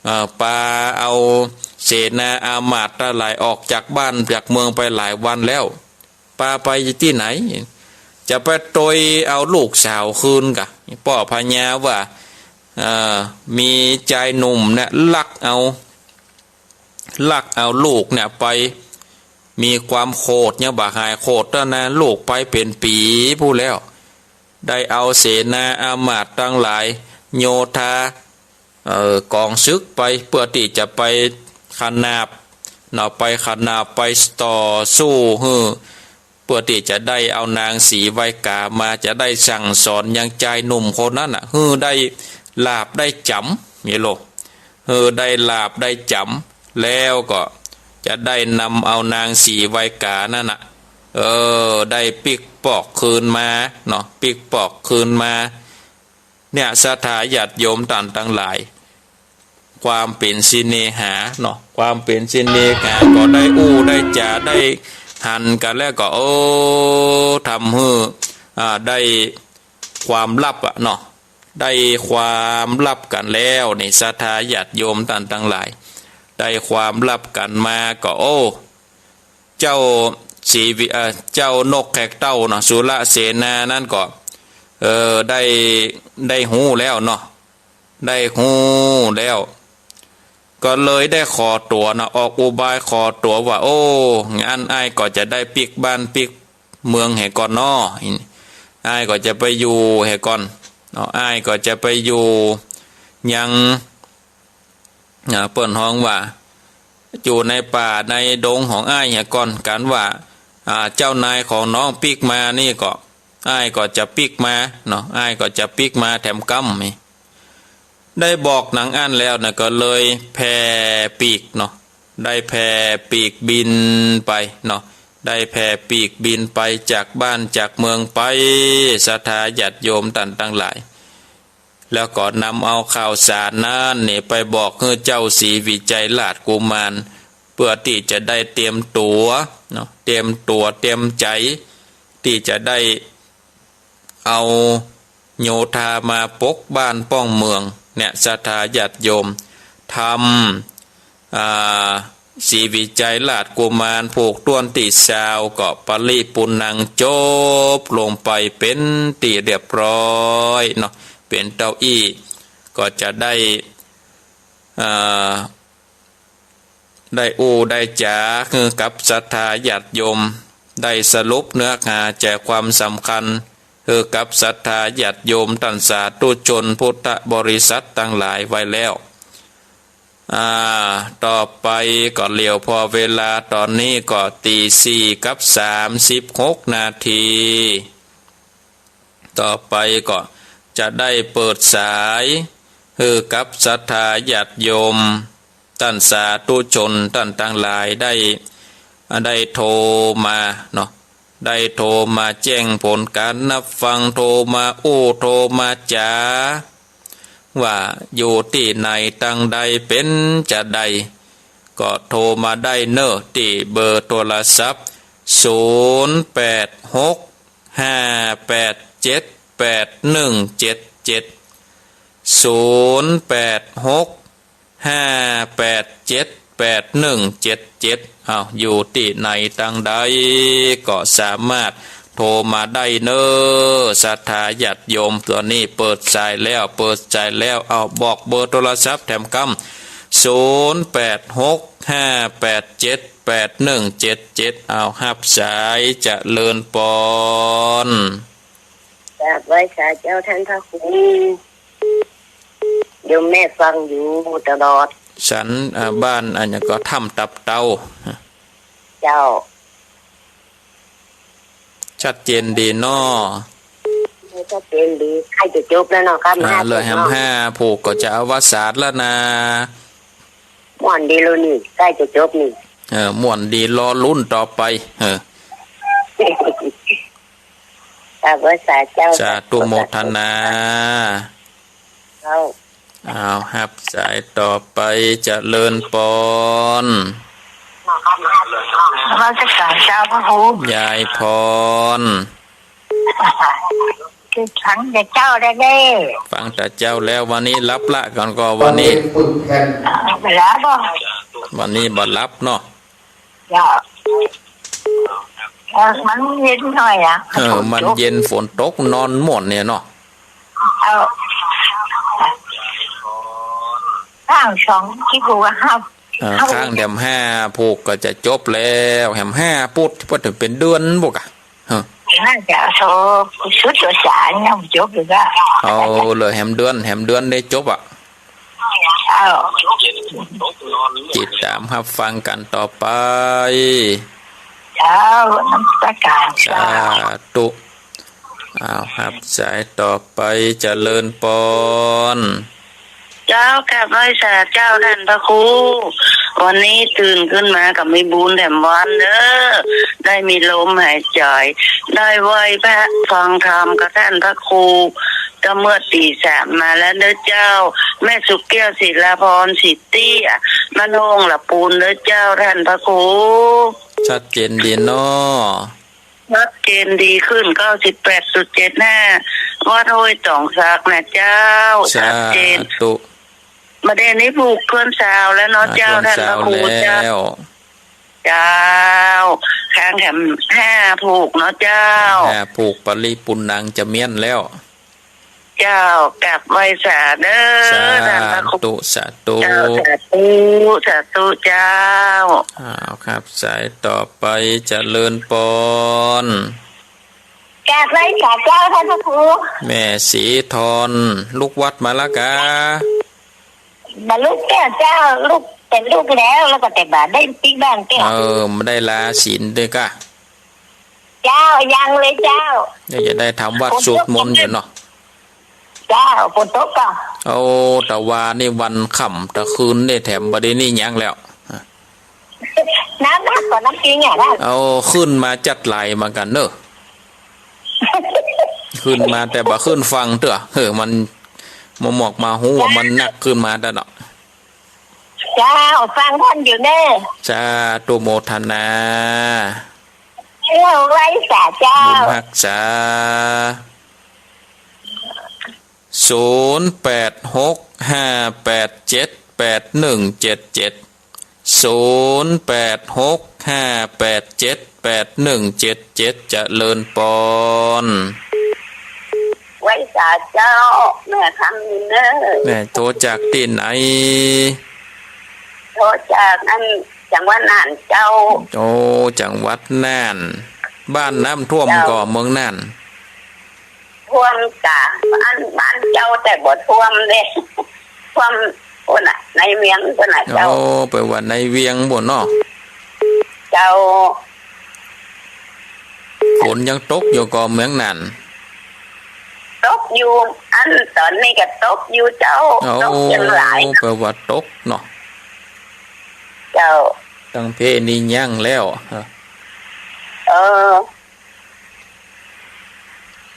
เอ่อ ปาเอาเสนาอามาตย์ตังหลายออกจากบ้านจากเมืองไปหลายวันแล้ว ปาไปตี้ไหน จะไปตวยเอาลูกสาวคืนก่า ป้อพญาว่า เอ่อ มีจายหนุ่มเนี่ยลักเอา ลักเอาลูกเนี่ยไป มีความโขดยังบ่หายโขดแล้วนะ ลูกไปเป๋นปี๋ปู้นแล้ว ได้เอาเสนาอามาตย์ตังหลาย โยธา เอ่อ ก๋องศึกไป เปื้อตี้จะไปขนาบเนาะ ไปขนาบ ไปต่อสู้หื้อ เปื้อตี้จะได้เอานางสีไวกามา จะได้สั่งสอนยังจายหนุ่มคนนั้นน่ะ หื้อได้หลาบได้จ๋ำ นี่โลด หื้อได้หลาบได้จ๋ำ แล้วก็จะได้นำเอานางสีไวกานั่นน่ะ เออ ได้ปิ๊กปอกคืนมาเนาะ ปิ๊กปอกคืนมา เนี่ย ศรัทธาญาติโยมต้านตังหลาย ความเป๋นเสน่หาเนาะ ความเป๋นเสน่หาก็ได้อู้ได้จ๋าได้หันกั๋นแล้วก็ โอ้ ทำหื้อ อ่า ได้ความลับอะเนาะ ได้ความลับกั๋นแล้วนี่ ศรัทธาญาติโยมต้านตังหลาย ได้ความลับกั๋นมาก็ โอ้ เจ้าสีวิ เอ่อ เจ้านกแขกเต้าเนาะ สุรเสนานั้นก็ เออ ได้ ได้ฮู้แล้วเนาะ ได้ฮู้แล้ว ก็เลยได้ขอตั๋วเนาะ ออกอุบายขอตั๋วว่า โอ้ อั้นอ้ายก็จะได้ปิ๊กบ้านปิ๊กเมืองแหก่อนเนาะ อ้ายก็จะไปอยู่แหก่อนเนาะ อ้ายก็จะไปอยู่ยัง อ่า เปิ้นฮ้องว่า อยู่ในป่าในดงของอ้ายเหียก่อน กั๋นว่า อ่า เจ้านายของน้องปิ๊กมานี่ก็ อ้ายก็จะปิ๊กมาเนาะ อ้ายก็จะปิ๊กมาแถมกำนี่ ได้บอกหนังอั้นแล้วนะ ก็เลยแผ่ปีกเนาะ ได้แผ่ปีกบินไปเนาะ ได้แผ่ปีกบินไปจากบ้านจากเมืองไป ศรัทธาญาติโยมต้านตังหลาย แล้วก็นำเอาข่าวสารนั้นนี่ไปบอกหื้อเจ้าศรีวิชัยราชกุมาร เปื้อตี้จะได้เตรียมตั๋วเนาะ เตรียมตั๋วเตรียมใจ๋ ตี้จะได้เอาโยธามาปกบ้านป้องเมือง เนี่ย ศรัทธาญาติโยม ทำ อ่า ศรีวิชัยราชกุมารผูกต้วนตี้ซาวก็ปริปุณณังจบลงไปเป๋นตี้เรียบร้อยเนาะ เป๋นเต้าอี้ ก็จะได้ อ่า ได้อู้ได้จ๋าหื้อกับศรัทธาญาติโยม ได้สรุปเนื้อหาใจ๋ความสำคัญหื้อกับศรัทธาญาติโยมต้านสาธุชนพุทธบริษัทตังหลายไว้แล้ว อ่า ต่อไปก็เหลียวผ่อเวลาต๋อนนี้ก็ตีสี่กับสามสิบหกนาที ต่อไปก็จะได้เปิดสายหื้อกับศรัทธาญาติโยมต้านสาธุชนต้านตังหลายได้ ได้โทรมาเนาะ ได้โทรมาแจ้งผลก๋านนับฟัง โทรมาอู้ โทรมาจ๋า ว่าอยู่ตี้ไหนตังใดเป๋นจาใด ก็โทรมาได้เน่อ ตี้เบอร์โทรศัพท์ ศูนย์แปดหก ห้าแปดเจ็ด แปดหนึ่งเจ็ดเจ็ด ศูนย์แปดหก ห้าแปดเจ็ด แปดหนึ่งเจ็ดเจ็ด อ้าว อยู่ตี้ไหนตางใดก็สามารถโทรมาได้เน้อ ศรัทธาญาติโยม ต๋อนนี้เปิดสายแล้ว เปิดสายแล้ว อ้าว บอกเบอร์โทรศัพท์แถมกำ ศูนย์แปดหก ห้าแปดเจ็ด แปดหนึ่งเจ็ดเจ็ด อ้าว ฮับสาย เจริญปอน กราบไหว้สาเจ้าต้านพระครู โยมแม่ฟังอยู่ตลอด สัน อ่า บ้านอันหยังก็ถ้ำตับเตา เจ้า ชัดเจนดีเนาะ ชัดเจนดี ใก้จะจบแล้วเนาะ กำ อ่า ห้า เหลือแหม เนาะ ห้าผูกก็จะอวสานแล้วนะ ม่วนดีแล้วนี่ ใก้จะจบนี่ เออ ม่วนดี รอลุ้นต่อไป เออ กราบไหว้สาเจ้า สาธุโมทนา เจ้า อ้าว ฮับสายต่อไป เจริญปอน นมัสการเจ้าพระครู ยายพร ฟังแต่เจ้าได้เด้ ฟังแต่เจ้าแล้ว วันนี้หลับละก่อนก็วันนี้ หลับบ่ วันนี้บ่หลับเนาะ เจ้า เออ มันเย็นหน่อยอะ เออ มันเย็น ฝนตก นอนม่วนเนี่ยเนาะ เออ ข้างสองขี้ผูกอะครับ เออ ข้างแถมห้าผูกก็จะจบแล้ว แถมห้าปุด ปุดเป๋นเดือนปุดอะ เออ น่าจะโทรสุดตัวสารยังจบอยู่ก็ เอาเลย แถมเดือน แถมเดือนได้จบอะ เจ้า ติดต๋ามฮับฟังกั๋นต่อไป เจ้า นมัสการ สาธุ อ้าว ฮับสายต่อไป เจริญปอน เจ้า กราบไหว้สาเจ้าต้านพระครู วันนี้ตื่นขึ้นมาก็มีบุญแถมวันเน้อ ได้มีลมหายใจ ได้ไหว้พระฟังธรรมกับต้านพระครู ก็เมื่อตีสามมาแล้วเน้อเจ้า แม่สุแก้ว ศิลาพร ศรีเตี้ย บ้านโฮ่งละปูนเน้อเจ้าต้านพระครู ชัดเจนดีเนาะ ชัดเจนดีขึ้น เก้าสิบแปดจุดเจ็ดห้า วัดห้วยต๋องสักนะเจ้า สาธุ ชัดเจน บ่าเดี่ยวนี้ผูกเกื้อนซาวแล้วเนาะเจ้า อ่า เกื้อนซาว ต้านพระครูเจ้า แล้ว เจ้า ข้างแถมห้าผูกเนาะเจ้า ห้าผูก ปริปุณณัง จะเมี้ยนแล้ว เจ้า กราบไหว้สาเน้อ สาธุ ต้านพระครู สาธุ เจ้า สาธุ สาธุเจ้า อ้าว ฮับสายต่อไป เจริญปอน กราบไหว้สาเจ้าต้านพระครู แม่ศรีทร ลุกวัดมาละกา บ่าลุกเจ้า เจ้า ลุกแต่ลุกแล้ว แล้วก็แต่บ่าได้ปิ๊กบ้างเจ้า เออ บ่ได้ลาศีลด้วยกา เจ้า ยังเลยเจ้า เดี๋ยวจะได้ทำวัตรสวดมนต์อยู่เนาะ เจ้า ฝนตกก่อ เอา แต่ว่านี่วันค่ำแต่คืนนี่แถมบ่ได้นี่หยังแล้ว น้ำหนักกว่าน้ำปิงอะนะ เอา ขึ้นมาจัดไหลเหมือนกั๋นเน้อ ขึ้นมาแต่บ่ขึ้นฝั่งเตื้อ เออ มันมาหมอกมาฮู้ว่ามันหนักขึ้นมาแต่เนาะ เจ้า ฟังท่านอยู่เน้อ สาธุโมทนา เจ้า ไหว้สาเจ้า บุญฮักษา ศูนย์แปดหก ห้าแปดเจ็ด แปดหนึ่งเจ็ดเจ็ด ศูนย์แปดหก ห้าแปดเจ็ด แปดหนึ่งเจ็ดเจ็ด เจริญปอน ไหว้สาเจ้า แม่คำนินเน้อ แม่โทรจากตี้ไหน โทรจากอัน จังหวัดน่านเจ้า โอ้ จังหวัดน่าน บ้านน้ำท่วมก่อ เจ้า เมืองน่าน ท่วมกาอันบ้านเจ้าแต่บ่ท่วมเด้ ท่วมปู้นน่ะ ในเวียงปู้นน่ะเจ้า โอ้ ไปว่าในเวียงปู้นเนาะ เจ้า ฝนยังตกอยู่ก่อเมืองน่าน ตกอยู่ อันต๋อนนี้ก็ตกอยู่เจ้า โอ้ ตกยังหลาย ไปว่าตกเนาะ เจ้า ตังเพนี่ยังแล้ว เออ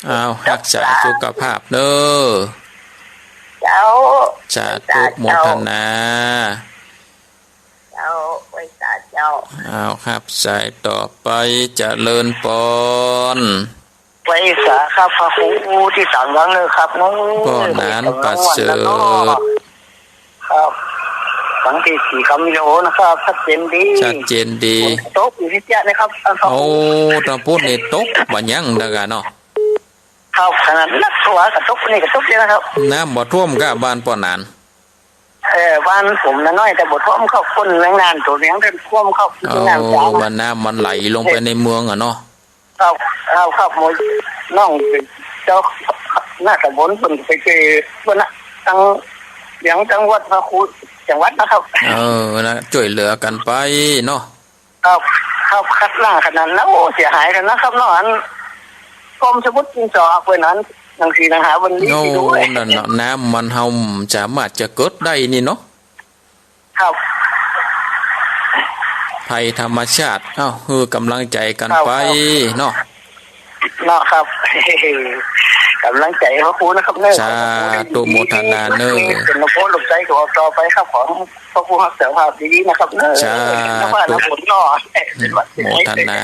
อ้าว ฮักษาสุขภาพเน้อ เจ้า สาธุโมทนา เจ้า ไหว้สาเจ้า อ้าว ฮับสายต่อไป เจริญปอน ไหว้สาครับ พระครูตี้ต๋างหลังเน่อครับเนาะ ป้อหนานประเสริฐ ครับ ฟังตี้สี่กำวิดีโอนะครับ ชัดเจนดี ชัดเจนดี ฝนตกอยู่ตี้เจียะนะครับ โอ้ ตางปู๊นนี่ตกบ่ายังเตื้อกาเนาะ ครับ ขนาดนักตัวก็ตก นี่ก็ตกเยอะนะครับ น้ำบ่ท่วมก้าบ้านป้อหนาน เออ บ้านผมน่ะน้อยแต่บ่ท่วมครับ คนแรงงานตัวเลี้ยงเต็มท่วมครับ โอ้ น้ำจ๋า ว่าน้ำมันไหลลงไปในเมืองอะเนาะ ครับ ครับ ครับ หมู่น้องเปิ้นเจ้าหน้าตำบลเปิ้นไปเจอเปิ้นน่ะ ตังเลี้ยงตังวัดพระครูจังหวัดนะครับ เออ นะ จ้วยเหลือกั๋นไปเนาะ ครับ ครับ คัดล้างขนาดนั้น โอ้ เสียหายกั๋นนะครับเนาะ อันกรมสมุดดินสอเปิ้นนั้น หนังสือหนังหาวันนี้ โอ้ ไปดู นั่นเนาะ น้ำมันเฮาสามารถจะเกิดได้นี่เนาะ ครับ ภัยธรรมชาติ เอ้า หื้อกำลังใจ๋กั๋นไปเนาะ เนาะครับ กำลังใจ๋ขอบคุณนะครับเน่อ สาธุโมทนาเน่อ เป๋นหลวงพ่อหลวงใจ๋ของต่อไปครับ ขอพระครูฮักษาภาพดีๆนะครับเน่อ สาธุ นครนครเนาะ โมทนา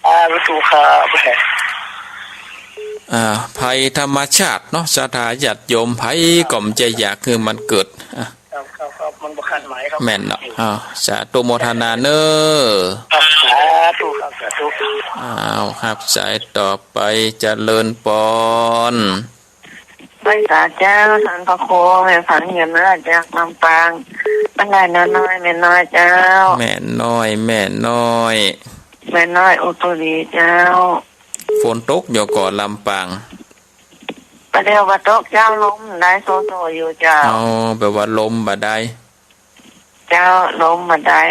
อ่า รู้สึกครับ อ่า ภัยธรรมชาติเนาะ ศรัทธาญาติโยมใผก็บ่จะอยากหื้อมันเกิด อ่ะ ครับ ครับ ครับ มันบ่คาดหมายครับ แม่นเนาะ อ้าว สาธุโมทนาเน่อ ครับ สาธุครับ สาธุ อ้าว ฮับสายต่อไป เจริญปอน ไหว้สาเจ้า ต้านพระครู แม่ฝังอยู่เน่อ จากลำปาง บ้านนาน้อย แม่น้อยเจ้า แม่น้อย แม่น้อย แม่น้อยอุตุลีเจ้า ฝนตกอยู่ก่อลำปาง บ่าเดี่ยวบ่าตกเจ้า ลมได้โซ่ๆอยู่เจ้า อ๋อ แปลว่าลมบ่ได้ เจ้า ลมบ่ได้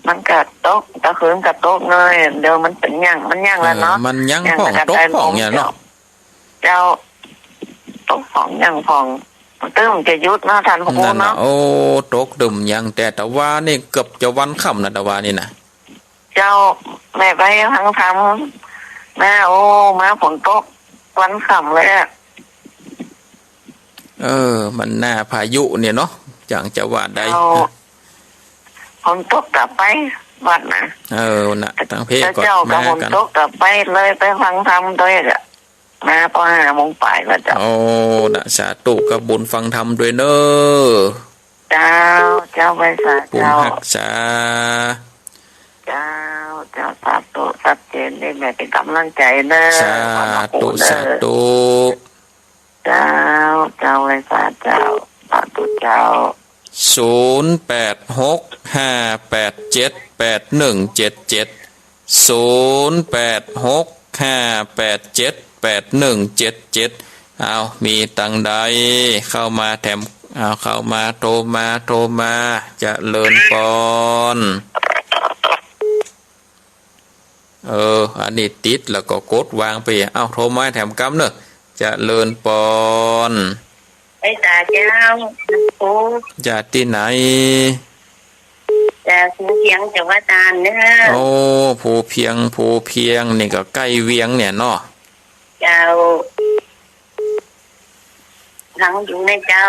มันก็ตก ตะคืนก็ตกเลย เดี๋ยวมันเป๋นหยัง มันหยังแล้วเนาะ เออ มันหยังพ่อง หยังก็ ตกพ่อง ได้ลม เนี่ยเนาะ เจ้า ตกพ่องหยังพ่อง ตึมจะหยุดเนาะ ต้านพระครู นั่นน่ะ เนาะ โอ้ ตกตึมยัง แต่ตะวานี่เกือบจะวันค่ำนะ ตะวานี่นะ เจ้า แม่ไปฟังธรรมมา โอ้ มาฝนตกวันค่ำเลยอะ เออ มันหน้าพายุเนี่ยเนาะ จั่งจะว่าได้ เจ้า ฝนตกก็ไปวัดนะ เออ น่ะ ตังเพก็ เจ้าก็ มากั๋น ฝนตกก็ไปเลย ไปฟังธรรมด้วยอะ มาปอห้าโมงป๋ายแล้วเจ้า โอ้ น่ะ สาธุกับบุญฟังธรรมด้วยเน่อ เจ้า เจ้า ไหว้สา บุญ เจ้า ฮักษา เจ้า เจ้า สาธุ ชัดเจนดี แม่เป๋นกำลังใจ๋เน่อ สาธุ ขอบพระคุณเน่อ สาธุ เจ้า เจ้า ไหว้สาเจ้า สาธุเจ้า ศูนย์แปดหกห้าแปดเจ็ดแปดหนึ่งเจ็ดเจ็ด ศูนย์แปดหกห้าแปดเจ็ดแปดหนึ่งเจ็ดเจ็ด เอา มีตังใดเข้ามาแถม เอา เข้ามา โทรมา โทรมา เจริญปอน เออ อันนี้ติดแล้วก็กดวางไป เอา โทรมาแถมกำเน่อ เจริญปอน ไหว้สาเจ้า โอ้ จากตี้ไหน จากภูเพียง จังหวัดตราดเน่อ โอ้ ภูเพียง ภูเพียง นี่ก็ใก้เวียงเนี่ยเนาะ เจ้า ฟังอยู่นะเจ้า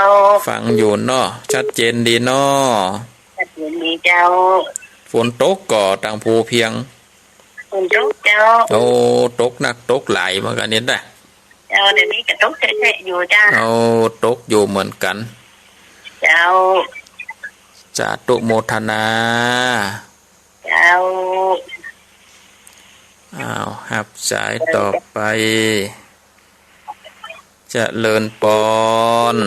ฟังอยู่เนาะ ชัดเจนดีเนาะ ชัดเจนดีเจ้า ฝนตกก่อตางภูเพียง ฝนตกเจ้า โอ้ ตกนักตกหลายเหมือนกั๋นนี่นะ เจ้า เดี๋ยวนี้ก็ตกแฉะๆอยู่จ้า โอ้ ตกอยู่เหมือนกั๋น เจ้า สาธุโมทนา เจ้า อ้าว ฮับสายต่อไป เจริญปอน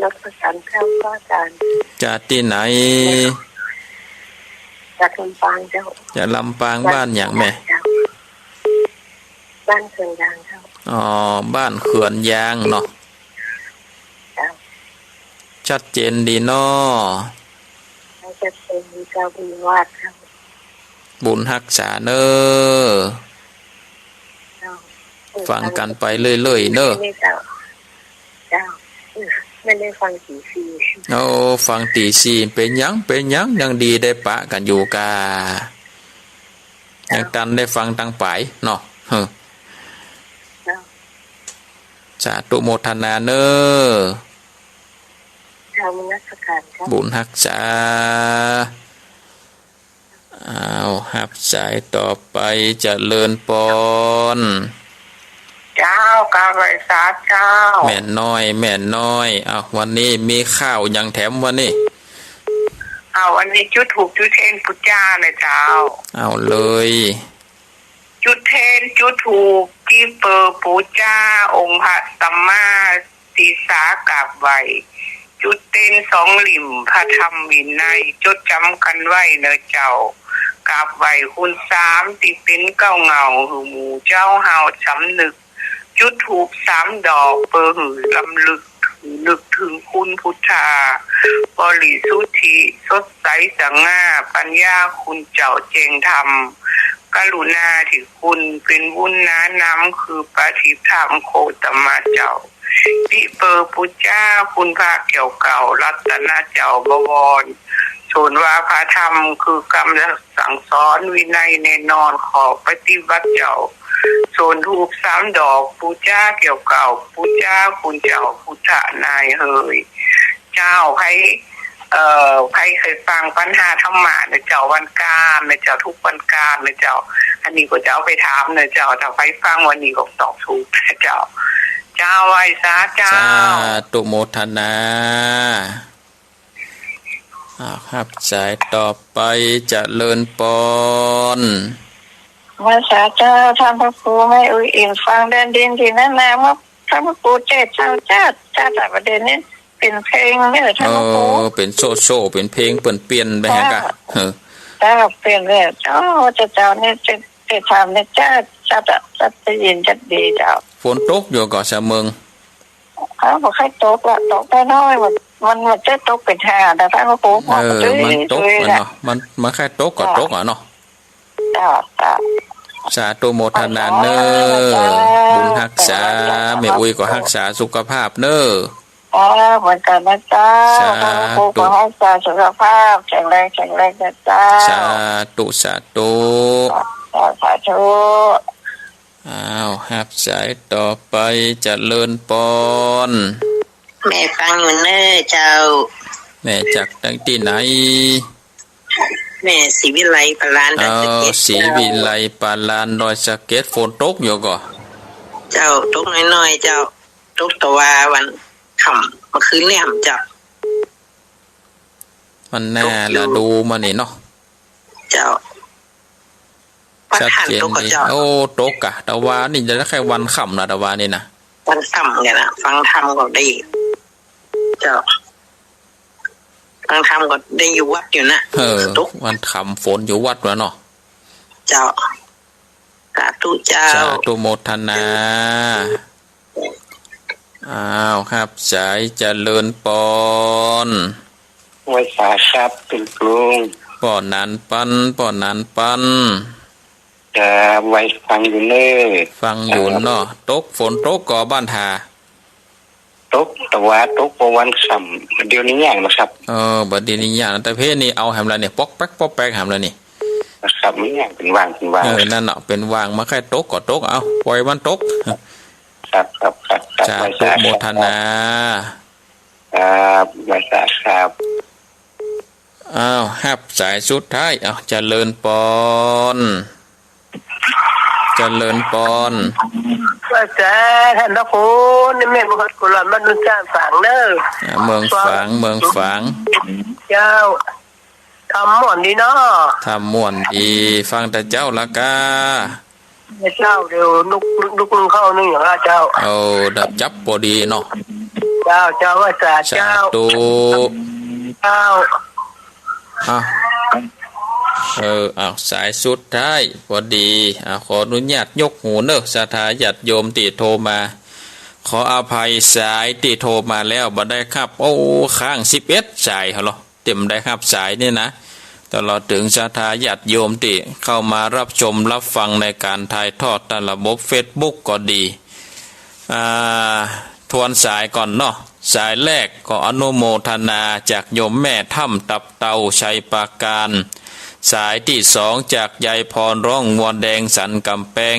นมัสการเจ้า พระอาจารย์ จากตี้ไหน จากลำปางเจ้า จากลำปาง บ้านหยังแม่ บ้านเขื่อนยางเจ้า อ๋อ บ้านเขื่อนยางเนาะ เจ้า ชัดเจนดีเนาะ ชัดเจนดีเจ้า บุญวาดเจ้า บุญฮักษาเน่อ เจ้า ฟังกั๋นไปเรื่อยๆเน่อ ไม่ได้เจ้า เจ้า ไม่ได้ฟังตีสี่ โอ้ ฟังตีสี่ เป๋นหยัง เป๋นหยัง ยังดีได้ปะกั๋นอยู่ก่า เจ้า ยังตันได้ฟังตังป๋ายเนาะ เฮ้อ เจ้า สาธุโมทนาเน่อ เจ้า นมัสการเจ้า บุญฮักษา อ้าว ฮับ สายต่อไป เจริญปอน เจ้า กราบไหว้สาเจ้า แม่น้อย แม่น้อย อ้าว วันนี้มีข่าวหยังแถมวันนี้ อ้าว วันนี้จุดธูปจุดเทียนปู๋จานะเจ้า เอาเลย จุดเทียนจุดธูป ตี้เปิดปู๋จาองค์พระสัมมา ศีรษะกราบไหว้ จุดเตียนสองลิ่ม พระธรรมวินัย จดจ๋ำกั๋นไว้เน่อเจ้า กราบไหว้คุณสาม ตี้เป๋นเก๊าเหง้า หื้อหมู่เจ้าเฮาสำนึก จุดธูปสามดอก เปื้อหื้อรำลึก นึกเถิงคุณพุทธา บริสุทธิ สดใสสง่า ปัญญาคุณเจ้าแจ้งธรรม กรุณาธิคุณเป๋นบุญหนานำ คือประทีปธรรมโคตมะเจ้า ตี้เปิดปู๋จาคุณพระแก้วเก้า รัตนะเจ้าบวร ส่วนว่าพระธรรมคือกำสั่งสอน วินัยแน่นอนข้อปฏิบัติเจ้า ส่วนธูปสามดอก ปู๋จาแก้วเก้า ปู๋จาคุณเจ้าพุทธะนายเฮย เจ้า ใผ เอ่อ ใผเกยฟังปัญหาธรรมะเน่อเจ้า วันอังคารเน่อเจ้า ทุกวันอังคารเน่อเจ้า อันนี้ก็จะเอาไปถามเน่อเจ้า ถ้าใผฟังวันนี้ก็ตอบถูกเน่อเจ้า เจ้า ไหว้สาเจ้า สาธุโมทนา อ้าว ฮับสายต่อไป เจริญปอน ไหว้สาเจ้า ต้านพระครู แม่อุ๊ยอิ๋งฟังแดนดินตี้นั่นนา เมื่อต้านพระครูเตศน์เจ้า เจ้า เจ้า แต่ประเด็นนี้เป๋นเพลงเน่อต้านพระครู เออ เป๋นโซ่ๆ เป๋นเพลงเปิ้นเปลี่ยนไปแหมกะ เจ้า เออ เจ้า เปลี่ยนเลย เจ้า เจ้า เจ้า นี่เตศน์ เตศน์ธรรมนี่ เจ้า เจ้า เจ้า ได้ยินชัดดีเจ้า ฝนตกอยู่ก่อสะเมิง อ้าว บ่ใค่ตกละ ตกน้อยๆ มัน มัน มันจะตกเป๋นหาดนะต้านพระครู เออ มันตก มันตก อะเนาะ มัน มันใค่ตกก็ตกอะเนาะ เจ้า เจ้า สาธุโมทนาเน่อ เจ้า บุญฮักษา เจ้า แม่อุ๊ยก็ฮักษาสุขภาพเน่อ เจ้า เหมือนกั๋นนะเจ้า สาธุ ต้านพระครูก็ฮักษาสุขภาพ แข็งแรง แข็งแรงนะเจ้า สาธุ สาธุ เจ้า สาธุ อ้าว ฮับสายต่อไป เจริญปอน แม่ฟังอยู่เน่อเจ้า แม่จากตี้ไหน แม่ศรีวิไล ปาลาน ดอยสะเก็ด เจ้า ศรีวิไล ปาลาน ดอยสะเก็ด ฝนตกอยู่ก่อ เจ้า ตกน้อยๆ เจ้า ตกตะวาวันค่ำ เมื่อคืนนี้เจ้า มันหน้าฤดูมันนี่เนาะ เจ้า ชัดเจนดี โอ้ ตกกะ ตะวานี่จะได้แค่วันค่ำนะ ตะวานี่นะ วันค่ำเนี่ยนะ ฟังธรรมก็ได้ เจ้า ฟังธรรมก็ได้อยู่วัดอยู่นะ เออ ตก วันค่ำฝนอยู่วัดวะเนาะ เจ้า สาธุเจ้า สาธุโมทนา อ้าว ฮับสาย เจริญปอน ไหว้สาครับ เปิ้นปรุง ป้อหนานปัน ป้อหนานปัน ครับ ไหว้ฟังอยู่เน่อ ฟังอยู่เนาะ ตก ฝนตกก่อบ้านทา ตก ตะวาตกเมื่อวันค่ำ เดี๋ยวนี้ยังนะครับ เออ บ่าเดี๋ยวนี้ยัง แต่เพนี่เอาแหมละนี่ ป๊อกแป๊ก ป๊อกแป๊ก แหมละนี่ ครับ มันยังเป๋นว่าง เป๋นว่าง เออ นั่นเนาะ เป๋นว่าง บ่ใค่ตกก็ตก เอา ปล่อยมันตก ครับ ครับ ครับ ครับ สาธุโมทนา ครับ ไหว้สาครับ อ้าว ฮับสายสุดท้าย อ้าว เจริญปอน เจริญปอน ไหว้สาต้านพระครู นี่แม่บุญฮอดกุหลาบบ้านนุ่นสร้างฝางเน่อ อ่า เมืองฝาง เมืองฝาง เจ้า ธรรมม่วนดีเนาะ ธรรมม่วนดี ฟังแต่เจ๊าละก้า เจ้า เดี๋ยวนุก นุกนึ่งข้าวนึ่งหยังละเจ้า เอา ดับจับพอดีเนาะ เจ้า เจ้า ไหว้สา สาธุ เจ้า เจ้า อ่ะ เออ อ้าว สายสุดท้ายพอดี อ่ะ ขออนุญาตยกหูเน่อ ศรัทธาญาติโยมตี้โทรมา ขออภัย สายตี้โทรมาแล้วบ่ได้ฮับ โอ้ ค้างสิบเอ็ดสาย ฮัลโหล ตี้บ่ได้ฮับสายนี่นะ ตลอดเถิงศรัทธาญาติโยมตี้เข้ามารับชมรับฟังในการถ่ายทอดตามระบบเฟซบุ๊กก็ดี อ่า ทวนสายก่อนเนาะ สายแรกก็อนุโมทนาจากโยมแม่ถ้ำตับเตา ชัยปราการ สายตี้สองจากยายพร ร้องงัวแดง สันกำแพง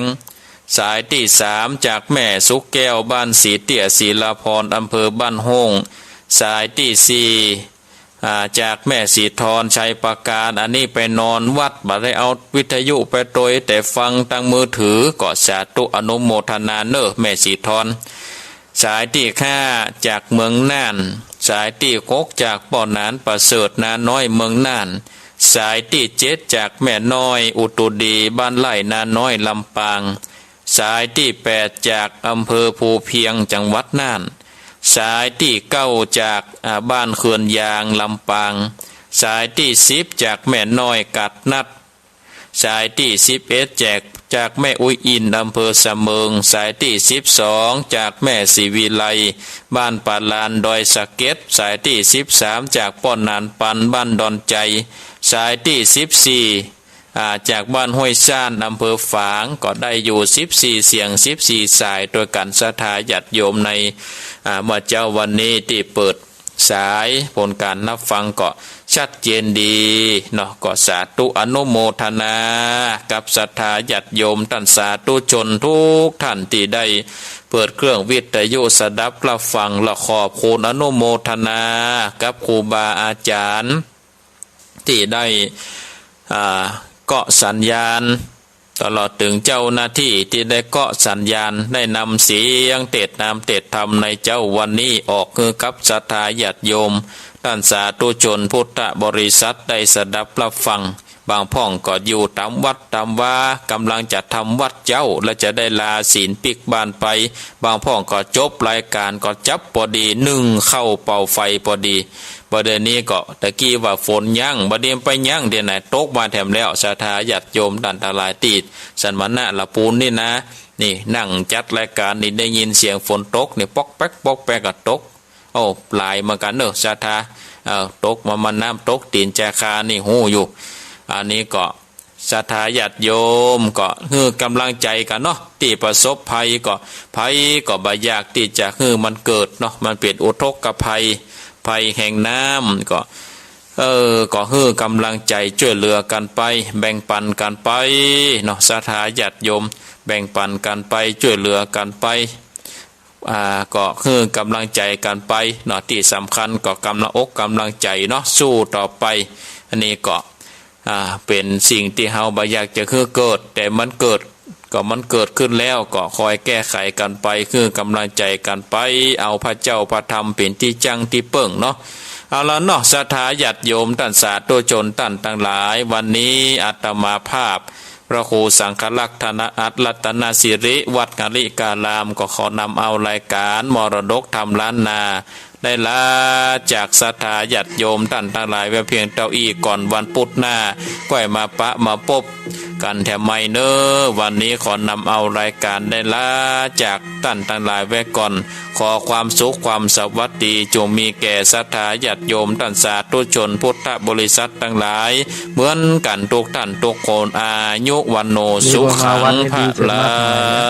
สายตี้สามจากแม่สุแก้ว บ้านสีเตี้ย ศิลาพร อำเภอบ้านโฮ่ง สายตี้สี่ อ่า จากแม่สีทร ชัยปราการ อันนี้ไปนอนวัด บ่ได้เอาวิทยุไปตวย แต่ฟังตางมือถือ ก็สาธุอนุโมทนาเน่อแม่สีทร สายตี้ห้าจากเมืองน่าน สายตี้หกจากป้อหนานประเสริฐ นาน้อยเมืองน่าน สายตี้เจ็ดจากแม่น้อยอุตุดี บ้านไร่นาน้อย ลำปาง สายตี้แปดจากอำเภอภูเพียง จังหวัดน่าน สายตี้เก้าจาก อ่า บ้านเขื่อนยาง ลำปาง สายตี้สิบจากแม่น้อยกาดนัด สายตี้สิบเอ็ดแจก จากแม่อุ๊ยอิน อำเภอสะเมิง สายตี้สิบสอง จากแม่ศรีวิไล บ้านป่าลาน ดอยสะเก็ด สายตี้สิบสาม จากป้อหนานปัน บ้านดอนไจ สายตี้สิบสี่ อ่า จากบ้านห้วยซ่าน อำเภอฝาง ก็ได้อยู่สิบสี่เสียง สิบสี่สายตวยกั๋น ศรัทธาญาติโยมใน อ่า เมื่อเจ๊าวันนี้ตี้เปิด สายผลก๋านฮับฟังก็ชัดเจนดีเนาะ ก็สาธุอนุโมทนากับศรัทธาญาติโยมต้านสาธุชนกู้ต้านตี้ได้เปิดเครื่องวิทยุสดับฮับฟัง และขอบคุณอนุโมทนากับครูบาอาจ๋ารย์ตี้ได้ อ่า เกาะสัญญาณ ตลอดเถิงเจ้าหน้าตี้ตี้ได้เกาะสัญญาณ ได้นำเสียงเตสน์นามเตสน์ธรรมในเจ๊าวันนี้ออกหื้อกับศรัทธาญาติโยมต้านสาธุชนพุทธบริษัทได้สดับฮับฟัง บางพ่องก็อยู่ต๋ามวัดต๋ามวา ก่ำลังจะทำวัดเจ๊า และจะได้ลาศีลปิ๊กบ้านไป บางพ่องก็จบรายก๋านก็จับปอดีนึ่งข้าวเป่าไฟปอดี บ่าเดี่ยวนี้ก็ตะกี้ว่าฝนยั้ง บ่าเดี่ยวไปยั้งเดี่ยวไหน ตกมาแถมแล้ว ศรัทธาญาติโยมต้านตังหลายตี้สัมมนาละปูนนี่นะ นี่นั่งจัดรายก๋านนี่ได้ยินเสียงฝนตกนี่ ป๊อกแป๊กป๊อกแป๊กก็ตก โอ้ หลายเหมือนกั๋นเนาะศรัทธา เอ่อ ตกมา มาน้ำตกตี๋นจาคานี่ฮู้อยู่ อันนี้ก็ ศรัทธาญาติโยมก็หื้อก่ำลังใจ๋กั๋นเนาะ ตี้ประสบภัยก็ ภัยก็บ่อยากตี้จะหื้อมันเกิดเนาะ มันเป๋นอุทกภัย ภัยแห่งน้ำก็ เออ ก็หื้อก่ำลังใจ๋จ้วยเหลือกั๋นไป แบ่งปั๋นกั๋นไปเนาะ ศรัทธาญาติโยม แบ่งปั๋นกั๋นไป จ้วยเหลือกั๋นไป อ่า ก็หื้อก่ำลังใจ๋กั๋นไปเนาะ ตี้สำคัญก็ก่ำลังอกก่ำลังใจ๋เนาะ สู้ต่อไป อันนี้ก็ อ่า เป๋นสิ่งตี้เฮาบ่อยากจะหื้อเกิด แต่มันเกิด ก็มันเกิดขึ้นแล้ว ก็คอยแก้ไขกั๋นไป หื้อก่ำลังใจ๋กั๋นไป เอาพระเจ้าพระธรรมเป๋นตี้จั้งตี้เปิ้งเนาะ เอาละเนาะ ศรัทธาญาติโยมต้านสาธุชนต้านตังหลาย วันนี้อาตมาภาพ พระครูสังฆรักษ์ธนอัตรัตนสิริ วัดงาริการาม ก็ขอนำเอารายก๋านมรดกธรรมล้านนา ได้ลาจากศรัทธาญาติโยมต้านตังหลายไว้เพียงเต้าอี้ ก่อนวันปุธหน้า ก้อยมาปะมาปบกั๋นแถมใหม่เน่อ วันนี้ขอนำเอารายก๋านได้ลาจากต้านตังหลายไว้ก่อน ขอความสุขความสวัสดีจงมีแก่ศรัทธาญาติโยมต้านสาธุชนพุทธบริษัทตังหลาย เหมือนกั๋นกู้ต้านกู้คน อายุ วัณโณ สุขัง พลัง